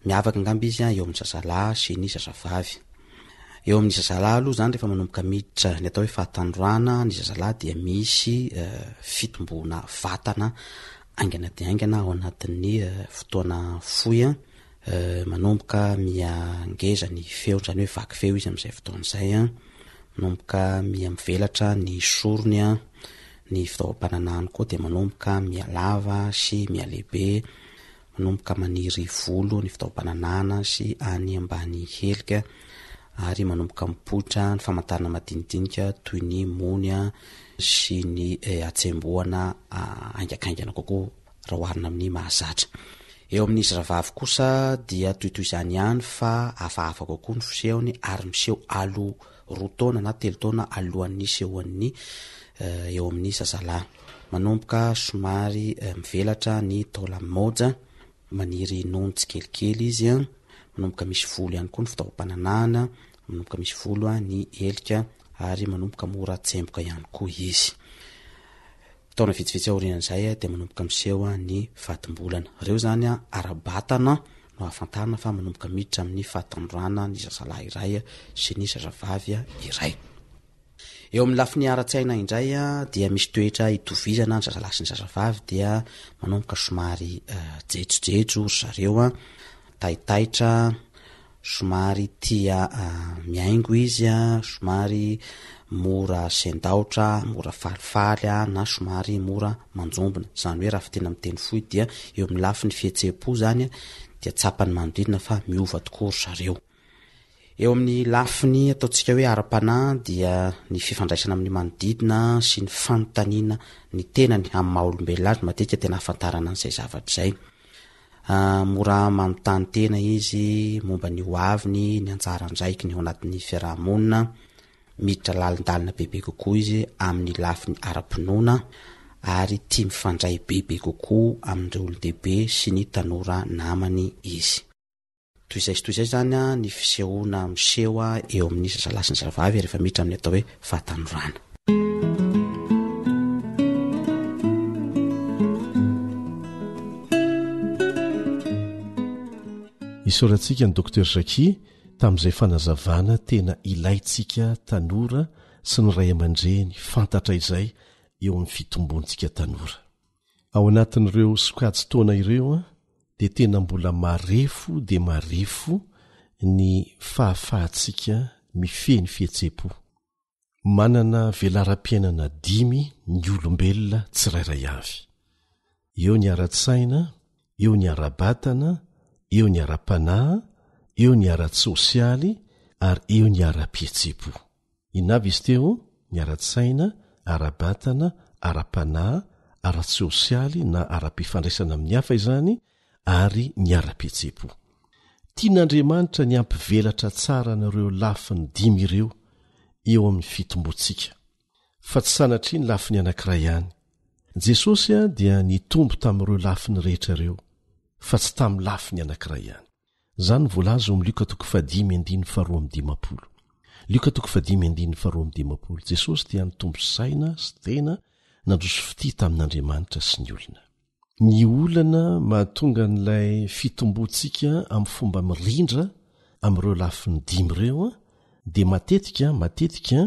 miavaka angamba izy eo amin'ny zazalahy sy ny zazavavy. Eo amin'ny zazalahy aloha izany rehefa manomboka miditra ny atao hoe fahatanorana ny zazalahy dia misy fitomboana vatana haingana dia haingana ao anatin'ny fotoana fohy an, manomboka miha ngeza ny feony izany hoe vaky feo izy amin'izay fotoana izay an, manomboka miha mivelatra ny sorony an, ny fitaovam-pananahany koa dia manomboka miha lava sy miha lehibe. Manomboka maniry volo ny fitaovam-pananahana sy any ambany helika ary manomboka mipoitra ny famantarana madinidinika toy ny mony sy ny hatsembohana haingankaingana kokoa raha oharina amin'ny mahazatra. Eo amin'ny zazavavy kosa dia tohitoy izany ihany fa hafahafa kokoa ny fisehony ary miseho aloha roa taona na telo taona alohan'ny hisehoan'ny eo amin'ny zazalahy. Manomboka somary mivelatra ny taola-maoja, maniry nono tsikelikely izy, manomboka misy volo ihany koa ny fitaovam-pananahana, manomboka misy volo ny helika ary manomboka mora tsemboka ihany koa izy. Taona vitsivitsy aorian'izay dia manomboka miseho ny fatim-bolana. Ireo izany ara-batana no ahafantarana fa manomboka miditra amin'ny fahatanorana ny zazalahy iray sy ny zazavavy iray. Eo amin'ny lafiny ara-tsaina indray dia misy toetra itovizana ny zazalahy sy ny zazavavy dia manomboka somary jejojejo ry zareo, taitaitra, Somary tia mihaingo izy, somary mora sendaotra, mora falifaly na somary mora manjombona. Izany hoe raha fiteny amin'ny teny fohy dia eo amin'ny lafiny fihetseham-po izany dia tsapan'ny manodidina fa miova tokoa ry zareo. Eo amin'ny lafiny ataontsika hoe ara-panahy dia ny fifandraisana amin'ny manodidina sy ny fanontaniana ny tenany amin'ny maha olombelona azy matetika tena ahafantarana an'izay zavatra izay. Mora manontany tena izy momba ny ho aviny, ny anjara andraikiny ao anatin'ny fiaraha-monina, miditra lalindalina bebe kokoa izy amin'ny lafiny ara-pinoana ary tia mifandray bebe kokoa amin'ireo olon-dehibe sy ny tanora namany izy. Toy izay sy toy izay izany ny fisehoana miseho eo amin'ny zazalahy sy ny zazavavy rehefa miditra amin'ny atao hoe fahatanorana. Isaorantsika ny Docteur Jackie tamin'izay fanazavana tena ilaintsika tanora sy ny ray aman-dreny fantatra izay eo amin'ny fitombontsika tanora. Ao anatin'ireo sokajin-taona ireo dia tena mbola marefo dia marefo ny fahafahantsika mifehy ny fihetseham-po. Manana velaram-piainana dimy ny olombelona tsirairay avy. Eo ny ara-tsaina, eo ny ara-batana, eo ny ara-panahy, eo ny ara-tsosialy ary eo ny ara-pihetseham-po. Inona avy izy teo? Ny ara-tsaina, ara-batana, ara-panahy, ara-tsosialy na ara-pifandraisana amin'ny hafa izany, ary ny ara-pihetseham-po. Tian'Andriamanitra ny hampivelatra tsara an'ireo lafiny dimy ireo eo amin'ny fitomboantsika, fa tsy sanatria ny lafiny anankiray ihany. Jesosy dia nitombo tamin'ireo lafiny rehetra ireo, fa tsy tamin'ny lafiny anankiray ihany. Izany no voalaza ao amin'ny Lioka toko fahadimy andininy faharoa amby dimampolo. Lioka toko fahadimy andininy faharoa amby dimampolo. Jesosy dia nitombo saina sy tena nandroso fitia tamin'Andriamanitra sy ny olona. Ny olana mahatonga an'ilay fitomboantsika amin'ny fomba mirindra amin'ireo lafiny dimy ireo dia matetika matetika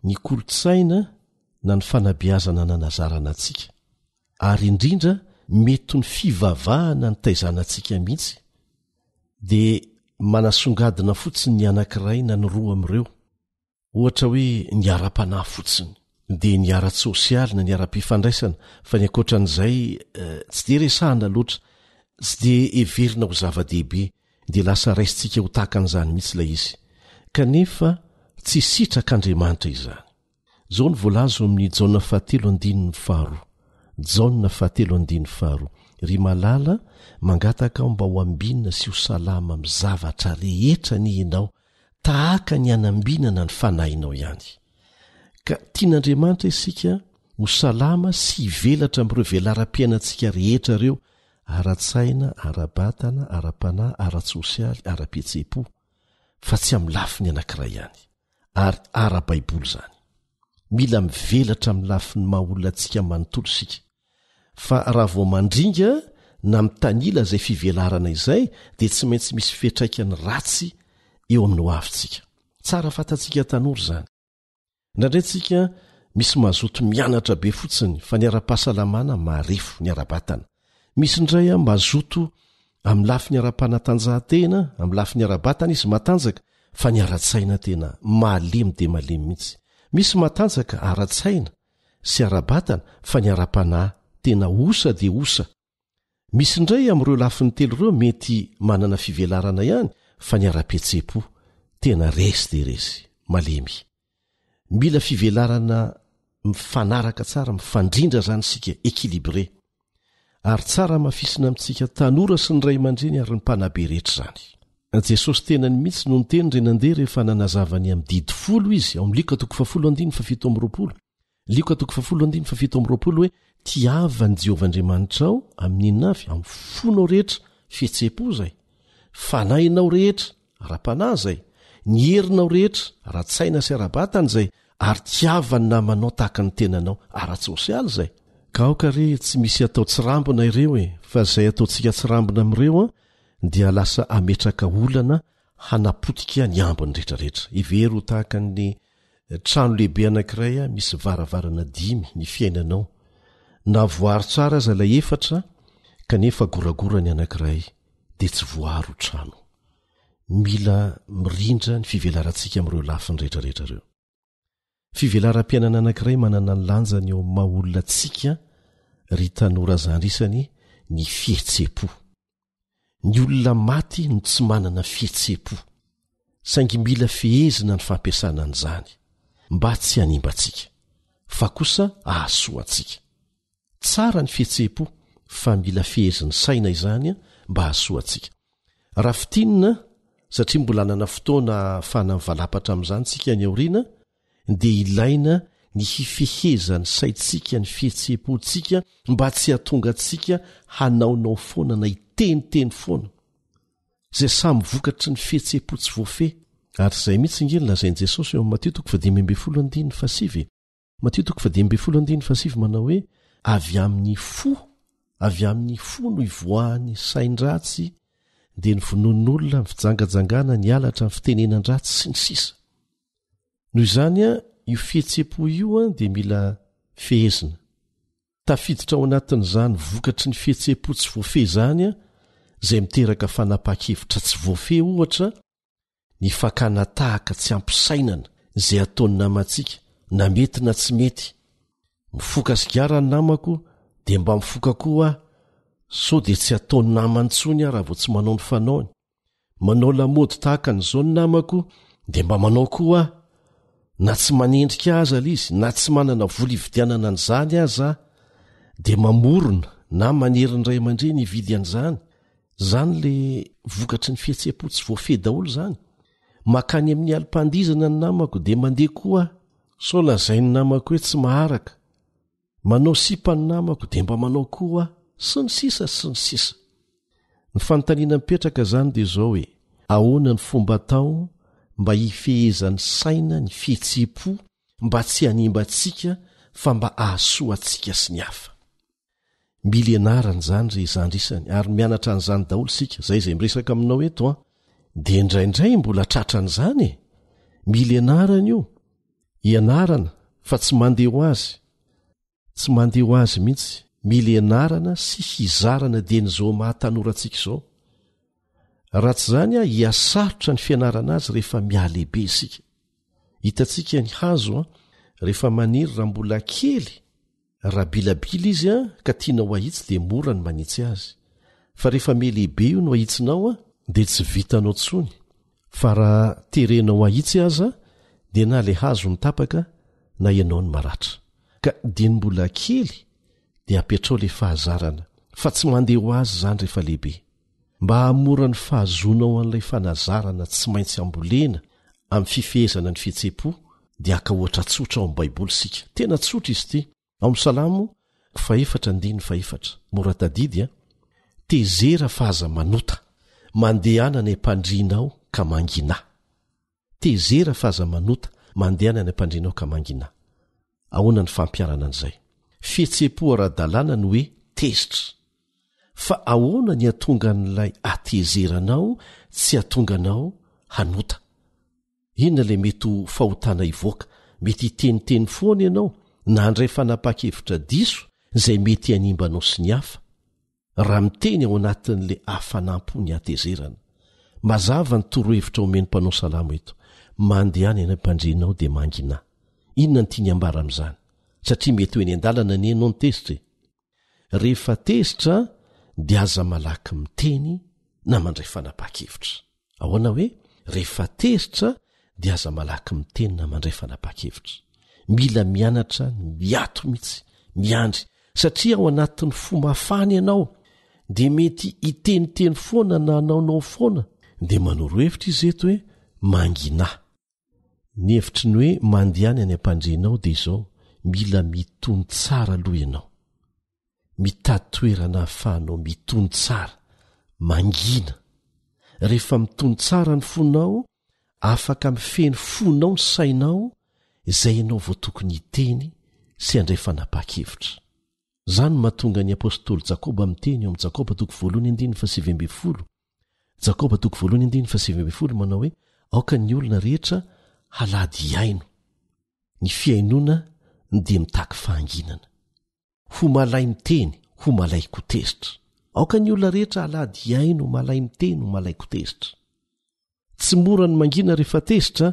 ny kolontsaina na ny fanabeazana nanazarana antsika. ary indrindra mety ho ny fivavahana nitaizana antsika mihitsy dia manasongadina fotsiny ny anankiray na ny roa amin'ireo, ohatra hoe ny ara-panahy fotsiny, dia ny ara-tsosialy na ny ara-pifandraisana, fa ny ankoatran'izay tsy dia resahana loatra, tsy dia heverina ho zava-dehibe, dia lasa raisintsika ho tahaka an'izany mihitsy ilay izy. Kanefa tsy sitrak'Andriamanitra izany. Izao no voalaza ao amin'ny Jaona fahatelo andininy faharoa, Jaona fahatelo andininy faharoa, Ry malala, mangataka aho mba ho ambinina sy ho salama amin'ny zavatra rehetra anie ianao, tahaka ny hanambinana ny fanahinao ihany. Ka tian'Andriamanitra isika ho salama sy hivelatra amin'ireo velaram-piainantsika rehetra ireo, ara-tsaina, ara-batana, ara-panahy, ara-tsosialy, ara-pihetseham-po, fa tsy amin'ny lafiny anankiray ihany. ary ara-baiboly izany. Mila mivelatra amin'ny lafiny maha olona antsika manontolo isika. Fa raha vao mandringa na mitanila izay fivelarana izay dia tsy maintsy misy fiantraikany ratsy eo amin'ny hoavintsika. Tsara fantatsika tanora izany. Indraindray tsika misy mazoto mianatra be fotsiny fa ny ara-pahasalamana marefo ny ara-batana. Misy indray mazoto amin'ny lafiny ara-panatanjahantena, amin'ny lafiny ara-batana izy matanjaka fa ny ara-tsaina tena malemy dia malemy mihitsy. Misy matanjaka ara-tsaina sy ara-batana fa ny ara-panahy tena osa dia osa. Misy indray amin'ireo lafiny telo ireo mety manana fivelarana ihany fa ny ara-pihetseham-po tena resy dia resy, malemy. Mila fivelarana mifanaraka tsara, mifandrindra izany isika, équilibré. Ary tsara hamafisina amintsika tanora sy ny ray aman-dreny ary ny mpanabe rehetra izany. Jesosy tenany mihitsy no niteny re nandeha rehefa nanazava ny amin'ny didy folo izy ao amin'ny Lioka toko fahafolo andininy fahafito amby roapolo. Lioka toko fahafolo andininy fahafito amby roapolo hoe tiava an'i Jehovah Andriamanitrao amin'ny inona avy? Amin'ny fonao rehetra, fihetseham-po izay, fanahinao rehetra, ara-panahy izay, ny herinao rehetra, ara-tsaina sy ara-batana izay, ary tiava ny namanao tahaka ny tenanao, ara-tsosialy izay. Ka aoka re tsy misy atao tsirambina ireo e, fa izay ataontsika tsirambina amin'ireo an, dia lasa hametraka olana hanapotika ny ambiny rehetrarehetra. Hevero ho tahaka ny trano lehibe anankiray misy varavarana dimy ny fiainanao. Na voaro tsara aza ilay efatra, kanefa goragora ny anankiray, dia tsy voaro trano. Mila mirindra ny fivelarantsika amin'ireo lafiny rehetra rehetra ireo. Fivelaram-piainana anankiray manana ny lanjany eo amin'ny maha olona antsika ry tanora zandrisany ny fihetseham-po. Ny olona maty no tsy manana fihetseham-po. Saingy mila fehezina ny fampiasana an'izany mba tsy hanimba antsika, fa kosa hahasoa antsika. Tsara ny fihetseham-po fa mila fehezin'ny saina izany mba hahasoa antsika. Raha fintinina, satria mbola hanana fotoana ahafahana mivalapatra amin'izany isika any aoriana, dia ilaina ny hifehezan'ny saintsika ny fihetseham-pontsika mba tsy hahatonga antsika hanaonao foana na hiteniteny foana, izay samy vokatry ny fihetseham-po tsy voafehy. Ary izay mihitsy ange no lazain'i Jesosy eo amin'ny Matio toko fahadimy ambin'ny folo andininy fahasivy e. Matio toko fahadimy ambin'ny folo andininy fahasivy manao hoe avy amin'ny fo, avy amin'ny fo no ivoahan'ny sain-dratsy, dia ny vonoan'olona, ny fijangajangana, ny halatra, ny fitenenan-dratsy, sy ny sisa. Noho izany, io fihetseham-po io dia mila fehezina. Tafiditra ao anatin'izany vokatry ny fihetseham-po tsy voafehy izany, izay miteraka fanapahan-kevitra tsy voafehy ohatra, ny fakana tahaka tsy ampisainana izay ataon'ny namantsika na mety na tsy mety. Mifoka sigara ny namako dia mba mifoka koa aho sao dia tsy ataon'ny namany intsony aho raha vao tsy manao ny fanaony. Manao lamaody tahaka an'izao ny namako dia mba manao koa aho. Na tsy manendrika aza ilay izy na tsy manana vola hividianana an'izany aza aho dia mamorona na manery ny ray aman-dreny hividy an'izany. Zany le vokatry ny fihetseham-po tsy voafehy daholo zany. Makany amin'ny alim-pandihizana ny namako dia mandeha koa aho. Sao lazain'ny namako hoe tsy maharaka. Manao sipa ny namako dia mba manao koa aho. Sy ny sisa sy ny sisa. Ny fanontaniana mipetraka zany dia izao hoe, ahoana ny fomba atao mba hifehezan'ny saina ny fihetseham-po mba tsy hanimba antsika fa mba hahasoa antsika sy ny hafa? Mila ianarana izany ry zandry isany ary mianatra an'izany daholo isika, izay izay miresaka aminao eto an, dia indraindray mbola tratran'izany e! Mila ianarana io, ianarana fa tsy mandeha ho azy, tsy mandeha ho azy mihitsy, mila ianarana sy hizarana dieny izao maha tanora antsika izao. Raha tsy izany an, hihasarotra ny fianarana azy rehefa mihalehibe isika. Hitantsika ny hazo an, rehefa maniry raha mbola kely, Raha bilabila izy an ka tianao ahitsy dia mora ny manitsy azy. Fa rehefa mihalehibe io no ahitsinao an dia tsy vitanao tsony fa raha terenao ahitsy aza dia na le hazo no tapaka na ianao no maratra. Ka dieny mbola kely dia apetrao le fahazarana fa tsy mandeha ho azy izany rehefa lehibe. Mba hahamora ny fahazoanao an'ilay fanazarana tsy maintsy ambolena amin'ny fifehezana ny fihetseham-po, dia haka ohatra tsotra ao amin'ny Baiboly isika. Tena tsotra izy ity. Ao amin'ny Salamo fahefatra andininy fahefatra. Mora tadidy an! Tezera fa aza manota. Mandehana any am-pandrianao ka manginà. Tezera fa aza manota, mandehana any am-pandrianao ka manginà. Ahoana ny fampiharana an'izay? Fihetseham-po ara-dalàna ny hoe tezitra. Fa ahoana ny hahatonga an'ilay hatezeranao tsy hahatonga anao hanota? Inona ilay mety ho fahotana hivoaka? Mety hiteniteny foana ianao na handray fanapahan-kevitra diso izay mety hanimba anao sy ny hafa. Raha miteny ao anatin'ilay hafanam-po ny hatezerana. Mazava ny torohevitra omen'ny mpanao salamo eto, Mandehana eny am-pandrianao dia manginà. Inona no tiany hambara amin'izany? Satria mety ho eny an-dalana anie ianao no tezitra e! Rehefa tezitra dia aza malaky miteny na mandray fanapahan-kevitra. Ahoana hoe rehefa tezitra dia aza malaky miteny na mandray fanapahan-kevitra. Mila mianatra ny miato mihitsy, miandry, satria ao anatin'ny fo mafana ianao dia mety hiteniteny foana na hanaonao foana. Dia manoro hevitra izy eto hoe manginà. Ny hevitry ny hoe mandehana any am-pandrianao dia izao, mila mitony tsara aloha ianao. Mitady toerana ahafahanao mitony tsara, mangina. Rehefa mitony tsara ny fonao, afaka mifehy ny fonao ny sainao, izay ianao vao tokony hiteny sy handray fanapahan-kevitra. Izany no mahatonga ny apostoly Jakoba miteny ao amin'ny Jakoba toko voalohany andininy fahasivy ambin'ny folo, Jakoba toko voalohany andininy fahasivy ambin'ny folo manao hoe, Aoka ny olona rehetra halady hihaino. Ny fihainoana dia mitaky fahanginana. Ho malay miteny, ho malay ko tezitra. Aoka ny olona rehetra halady hihaino, ho malay miteny, ho malay ko tezitra. Tsy mora ny mangina rehefa tezitra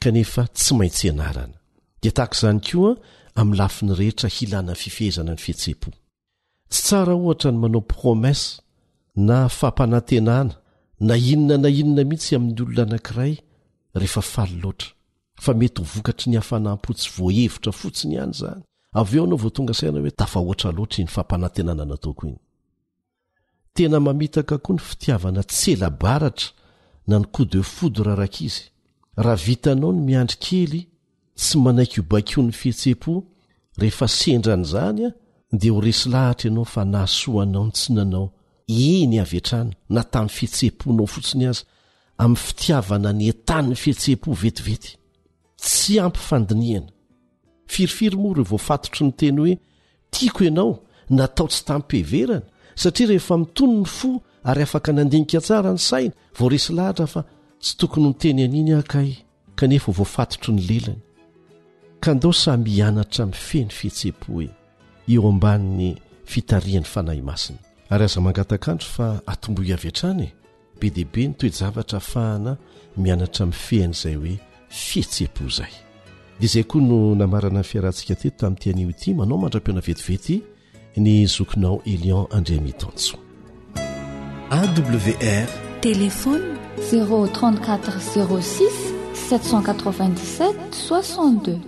kanefa tsy maintsy ianarana. Dia tahaka izany koa amin'ny lafiny rehetra hilana fifehezana ny fihetseham-po. Tsy tsara ohatra ny manao promesse na fampanantenana na inona na inona mihitsy amin'ny olona anankiray rehefa faly loatra, fa mety ho vokatry ny hafanam-po tsy voahevitra fotsiny ihany izany. Avy eo ianao vao tonga saina hoe tafahoatra loatra iny fampanantenana nataoko iny. Tena mamitaka koa ny fitiavana tsela-baratra na ny coup de foudre rankizy. Raha vitanao ny miandry kely, tsy manaiky ho baikoin'ny fihetseham-po, rehefa sendra an'izany dia ho resy lahatra ianao fa nahasoa anao ny tsy nanao eny avy hatrany na tamin'ny fihetseham-ponao fotsiny aza, amin'ny fitiavana ny entanin'ny fihetseham-po vetivety. Tsy ampy fandinihana. Firifiry moa ireo voafatotry ny teny hoe Tiako ianao natao tsy tamim-piheverana satria rehefa mitony ny fo ary afaka nandinika tsara ny saina vao resy lahatra fa tsy tokony ho niteny an'iny aho kay kanefa voafatotry ny lelany. Ka ndao samy hianatra mifehy ny fihetseham-po e, eo ambanin'ny fitarihan'ny Fanahy Masina. Ary aza mangatak'andro fa atombohy avy hatrany e! Be dia be ny toe-javatra afahana mianatra mifehy an'izay hoe fihetseham-po izay. Dia izay koa no namarana ny fiarahantsika teto tamin'ity anio ity. Manao mandra-pihaona vetivety ny zokinao Elion Andriamitansoa. AWR. Téléphone 034 06 797 62.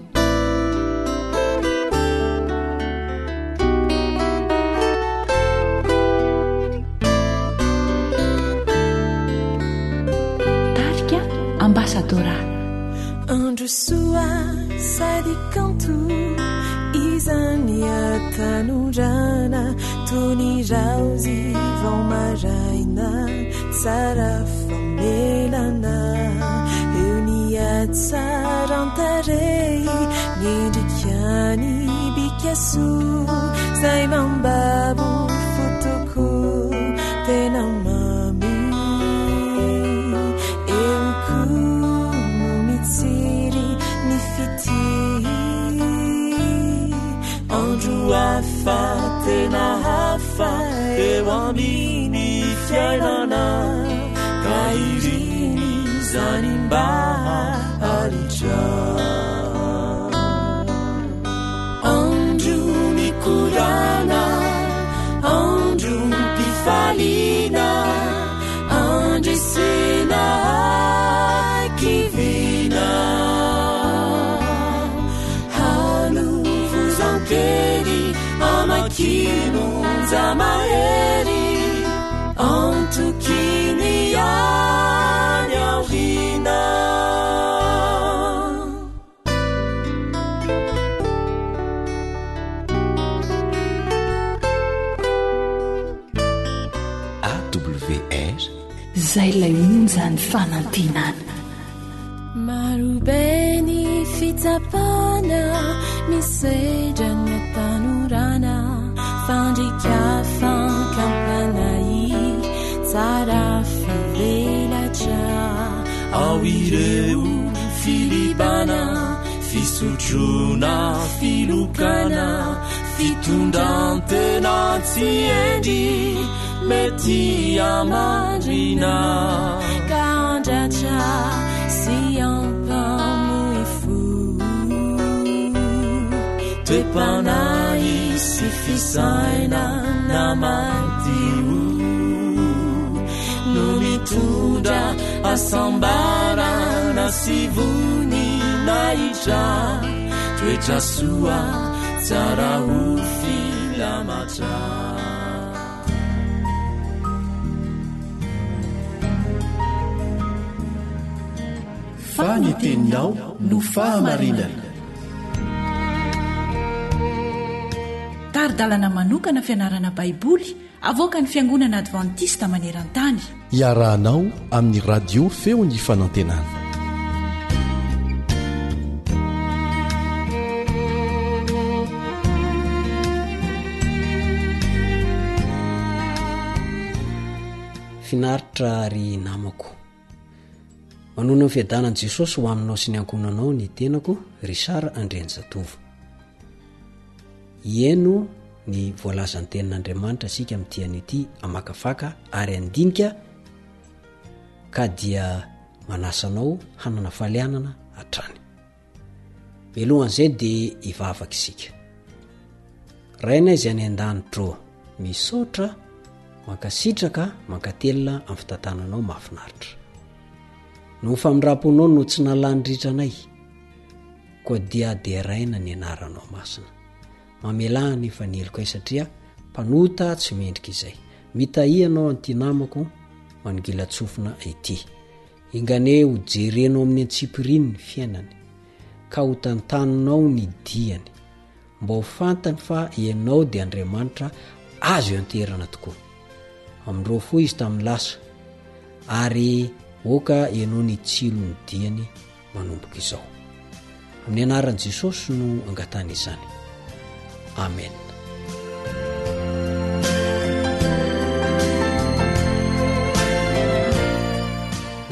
Tarika Ambassadora. Andro soa sady kanto izany hatanorana toy ny raozy vao maraina tsara famelana eo ny hatsaran-tarehy ny endrika ny bika soa zay mambabo fo tokoa tena mamy eo koa no mitsiry ny fitia andro hafa tena hafa eo amin'ny fiainana ka iriny izany mba haharitra andro mikorana andro mpifaliana andresena kivina hanovozan-kely amakinonja mahery antokiny any aoriana. AWR. Zay ilay onjan'ny fanantenana. Marobe ny fitsapana misedra ny hatanorana fandrika fankampanahy tsara fivelatra ao ireo filibana fisotroana filokana fitondran-tena tsy hendry mety hamandrina ka handratra sy hampamoy fo. Toe-panahy sy fisainana madio no mitondra hasambarana sy voninahitra, toetra soa tsara ho filamatra. Fa ny teninao no fahamarinana. Tari-dalana manokana fianarana Baiboly avoakan'ny Fiangonana Advantista maneran-tany. Iarahanao amin'ny Radio Feon'ny Fanantenana. Finaritra ry namako. Manoana ny fiadanan'i Jesosy ho aminao sy ny ankohonanao ny tenako, Richard Andrianjatovo. Hieno ny voalazan'ny tenin'Andriamanitra isika amin'ity anio ity hamakafaka ary handinika ka dia. Manasa anao hanana falianana hatrany. Mialohan'izay dia hivavaka isika. Rainay izay any an-danitra ô, misaotra, mankasitraka, mankatelina amin'ny fitantananao mahafinaritra. Noho ny famindram-ponao no tsy nalany ritra anay, koa dia deraina ny anaranao masina. Mamelà anefa ny helokay satria mpanota tsy mendrika izay. Mitahia anao an'ity namako manongilan-tsofina ity. Enganie ho jerenao amin'ny antsipiriany ny fiainany, ka ho tantaninao ny diany, mba ho fantany fa Ianao dia Andriamanitra azo ianteherana tokoa. Amindreo fo izy tamin'ny lasa, ary oka Ianao ny tsilo ny diany manomboka izao. Amin'ny anaran'i Jesosy no angatahana izany. Amen.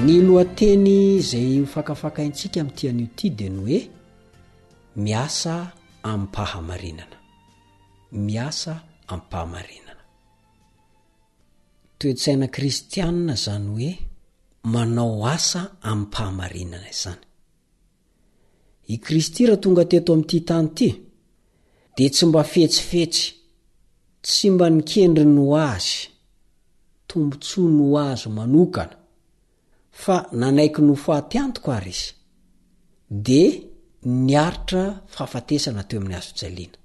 Ny lohateny izay ho fakafakaintsika amin'ity anio ity dia ny hoe miasa amim-pahamarinana. Miasa amim-pahamarinana. Toe-tsaina kristianina izany hoe manao asa amim-pahamarinana izany. I Kristy raha tonga teto amin'ity tany ity dia tsy mba fetsifetsy, tsy mba nikendry ny ho azy, tombontsoa ny ho azy manokana, fa nanaiky ny ho faty antoka ary izy, dia niaritra fahafatesana teo amin'ny hazojaliana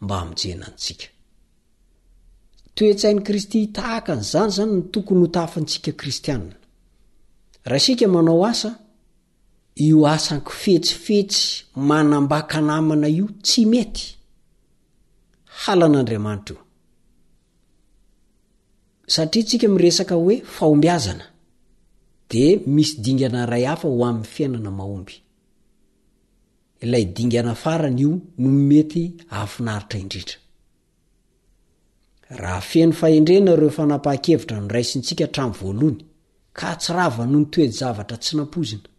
mba hamonjena antsika. Toe-tsain'i Kristy tahaka an'izany izany no tokony ho tahafintsika kristianina. Raha isika manao asa, io asa ankifetsifetsy manambaka namana io tsy mety. Halan'Andriamanitra io. Satria tsika miresaka hoe fahombiazana, dia misy dingana iray hafa ho amin'ny fiainana mahomby. Ilay dingana farany io no mety hahafinaritra indrindra. Raha feno fahendrena ireo fanapahan-kevitra noraisintsika hatramin'ny voalohany, ka tsy rava noho ny toe-javatra tsy nampoizina,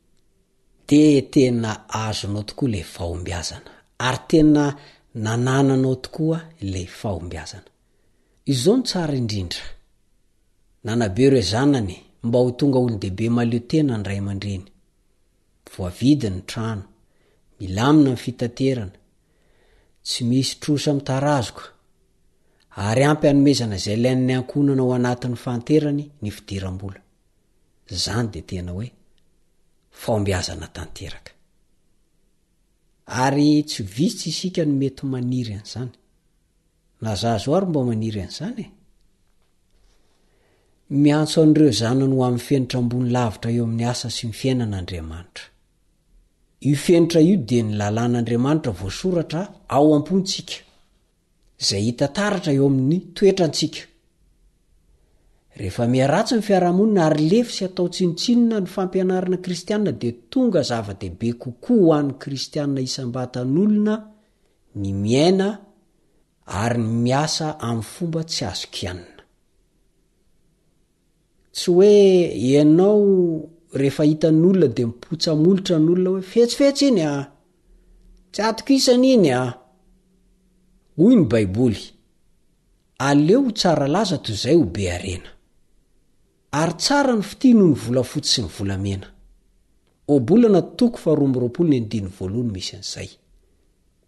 dia tena azonao tokoa ilay fahombiazana, ary tena nanananao tokoa ilay fahombiazana. Izao no tsara indrindra, nanabe ireo zanany mba ho tonga olon-dehibe mahaleo tena ny ray aman-dreny. Voavidy ny trano, milamina ny fitaterana, tsy misy trosa mitarazoka, ary ampy hanomezana izay ilain'ny ankohonana ao anatin'ny fahanterany ny fidiram-bola. Izany dia tena hoe fahombiazana tanteraka. Ary tsy vitsy isika no mety maniry an'izany. Na za zao ary mba maniry an'izany e! Miantso an'ireo zanany ho amin'ny fenitra ambony lavitra eo amin'ny asa sy ny fiainana Andriamanitra. Io fenitra io dia ny lalàn'Andriamanitra voasoratra ao am-pontsika, izay hita taratra eo amin'ny toetrantsika. Rehefa miharatsy ny fiarahamonina ary lefy sy atao tsinontsinona ny fampianarana kristiana dia tonga zava-dehibe kokoa ho an'ny kristiana isam-batan'olona ny miaina ary ny miasa amin'ny fomba tsy azo kianina. Tsy hoe ianao rehefa hitan'olona dia mipotsa molotra ny olona hoe fetsifetsy iny a! Tsy atokisana iny a! Hoy ny Baiboly, Aleo ho tsara laza toy izay ho be harena. Ary tsara ny fitia noho ny volafotsy sy ny volamena. Ohabolana toko faharoa amby roapolo ny andininy voalohany misy an'izay.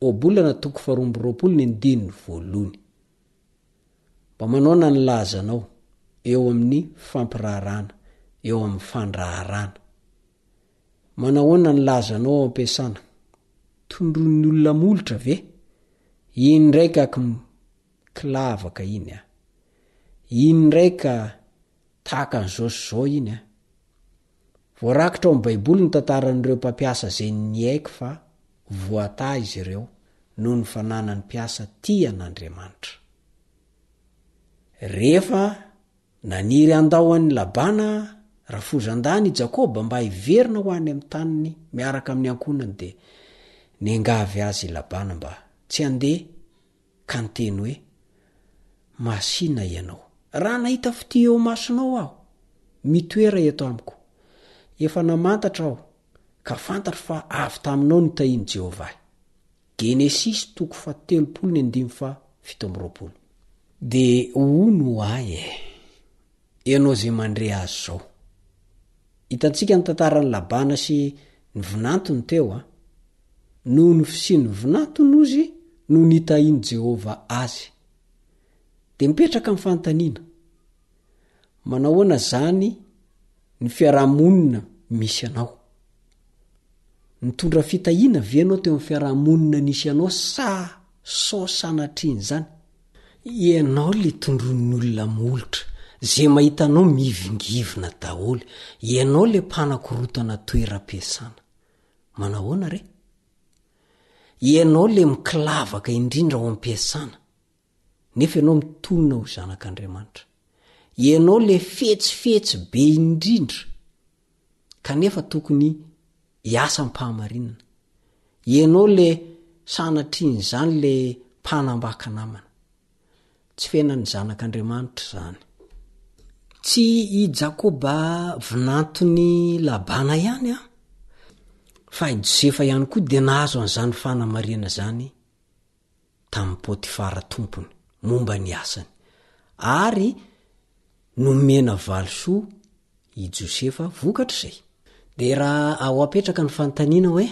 Ohabolana toko faharoa amby roapolo ny andininy voalohany. Mba manaona ny lazanao eo amin'ny fampiraharahana, eo amin'ny fandraharahana? Manahoana ny lazanao ao am-piasana? Tondroin'ny olona molotra ve? Iny indray ka kilavaka iny a! Iny indray ka tahaka an'izao sy izao iny a! Voarakitra ao amin'ny Baiboly ny tantaran'ireo mpampiasa izay niaiky fa voatahy izy ireo noho ny fananany mpiasa tia an'Andriamanitra. Rehefa naniry handao an'i Labana rafozan-dahiny i Jakoba mba hiverina ho any amin'ny taniny miaraka amin'ny ankohonany dia niangavy azy i Labana mba tsy handeha ka niteny hoe, Masìna ianao. Raha nahita fitia eo imasonao aho, mitoera eto amiko. Efa namantatra aho, ka fantatro fa avy taminao no tahian'i Jehovah ahy. Genesisy toko fahatelopolo ny andininy fahafito amby roapolo. Dia hono ho ahy e! Ianao izay mandre azy izao. Hitantsika ny tantaran'i Labana sy ny vinantony teo an. Noho ny fisian'ny vinantony hozy no nitahian'i Jehovah azy. Dia mipetraka ny fanontaniana, Manahoana izany ny fiaraha-monina misy anao? Nitondra fitahiana ve ianao teo amin'ny fiaraha-monina nisy anao sa sao sanatrian'izany? Ianao le tondroin'ny olona molotra, ze mahita anao mihivingivina daholo, ianao le mpanakorotana toeram-piasana. Manahoana re? Ianao le mikilavaka indrindra ao am-piasana, nefa ianao mitonona ho zanak'Andriamanitra. Ianao le fetsifetsy be indrindra, kanefa tokony hiasa am-pahamarinana. Ianao le sanatrian'izany le mpanambaka namana. Tsy fiainan'ny zanak'Andriamanitra izany. Tsy i Jakoba vinanton'i Labana ihany an, fa i Josefa ihany koa dia nahazo an'izany fanamarihana izany tamin'i Potifara tompony momba ny asany, ary nomena valisoa i Josefa vokatr'izay. Dia raha ao apetraka ny fanontaniana hoe,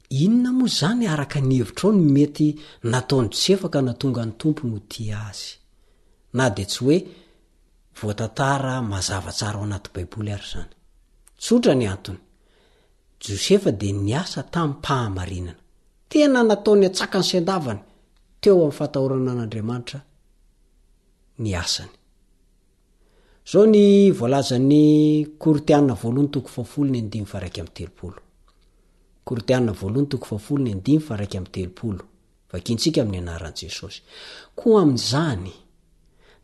inona moa izany araka ny hevitrao no mety nataon'i Josefa ka nahatonga ny tompony ho tia azy? Na dia tsy hoe voatantara mazava tsara ao anaty Baiboly ary izany. Tsotra ny antony, Josefa dia niasa tamim-pahamarinana. Tena nataony an-tsakany sy an-davany teo amin'ny fatahorana an'Andriamanitra ny asany. Izao ny voalazan'ny Korintiana voalohany toko fahafolo ny andininy faha 31. Korintiana voalohany toko fahafolo ny andininy faha 31. Vakintsika amin'ny anaran'i Jesosy. Koa amin'izany,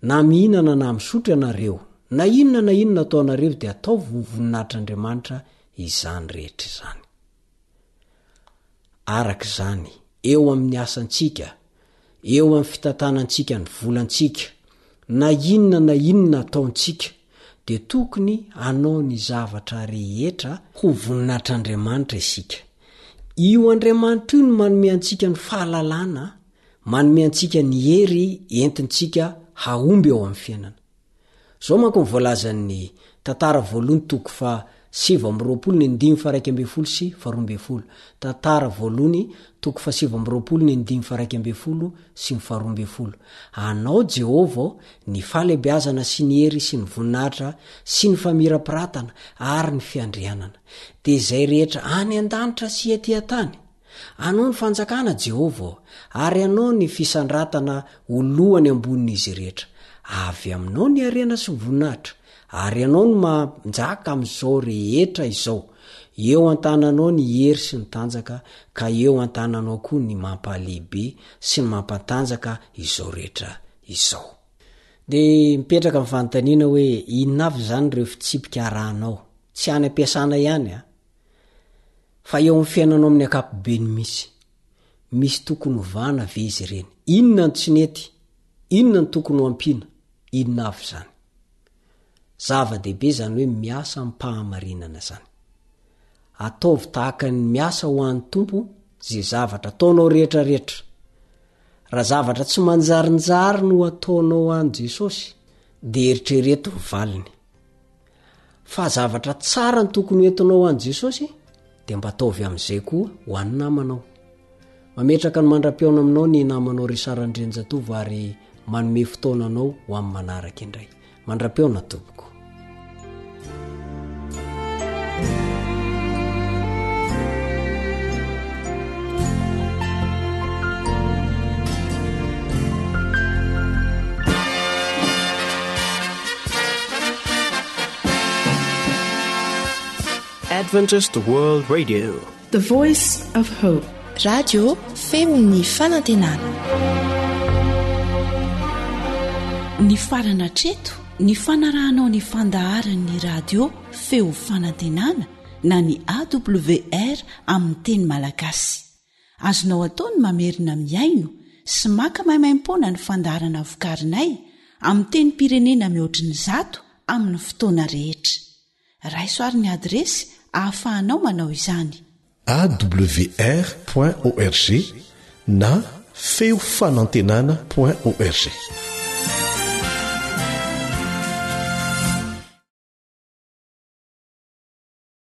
na mihinana na misotro ianareo, na inona na inona ataonareo dia ataovy ho voninahitr'Andriamanitra izany rehetra izany. Araka izany, eo amin'ny asantsika, eo amin'ny fitantanantsika ny volantsika, na inona na inona ataontsika, dia tokony hanao ny zavatra rehetra ho voninahitr'Andriamanitra isika. Io Andriamanitra io no manome antsika ny fahalalana, manome antsika ny hery entintsika hahomby eo amin'ny fiainana. Izao manko ny voalazan'ny Tantara voalohony toko faha 29 ny andininy faha 11 sy faha 12. Tantara voalohony toko faha 29 ny andininy faha 11 sy ny faha 12. Anao Jehovah ô, ny fahalehibeazana sy ny hery sy ny voninahitra sy ny famirapiratana ary ny fiandrianana, dia izay rehetra any an-danitra sy ety an-tany. Anao ny fanjakana, Jehovah ô, ary Anao ny fisandratana ho lohany ambonin'izy rehetra. Avy Aminao ny harena sy ny voninahitra, ary Ianao no manjaka amin'izao rehetra izao. Eo an-tananao ny hery sy ny tanjaka, ka eo an-tananao koa ny mampahalehibe sy ny mampantanjaka izao rehetra izao. Dia mipetraka ny fanontaniana hoe, inona avy izany ireo fitsipika arahanao? Tsy any am-piasana ihany an! Fa eo amin'ny fiainanao amin'ny ankapobeny mihitsy, misy tokony hovana ve izy ireny? Inona no tsy nety? Inona no tokony ho ampiana? Inona avy izany? Zava-dehibe izany hoe miasa amim-pahamarinana izany. Ataovy tahaka ny miasa ho an'ny Tompo izay zavatra ataonao rehetra rehetra. Raha zavatra tsy manjarinjary no ataonao ho an'i Jesosy, dia eritrereto ny valiny. Fa zavatra tsara ny tokony ho entinao ho an'i Jesosy dia mba ataovy amin'izay koa ho an'ny namanao. Mametraka ny mandra-pihaona aminao ny namanao Richard Andrianjatovo ary manome fotoana anao ho amin'ny manaraka indray. Mandra-pihaona tompoko. Adventist World Radio. The Voice of Hope. Radio feon'ny fanantenana. Nifarana hatreto ny fanarahanao ny fandaharan'ny radio feo fanantenana na ny AWR amin'ny teny malagasy. Azonao atao ny mamerina mihaino sy maka maimaimpoana ny fandaharana vokarinay amin'ny tenim-pirenena mihoatry ny zato amin'ny fotoana rehetra. Raiso ary ny adiresy ahafahanao manao izany. Awr point org na feo fanantenana point org.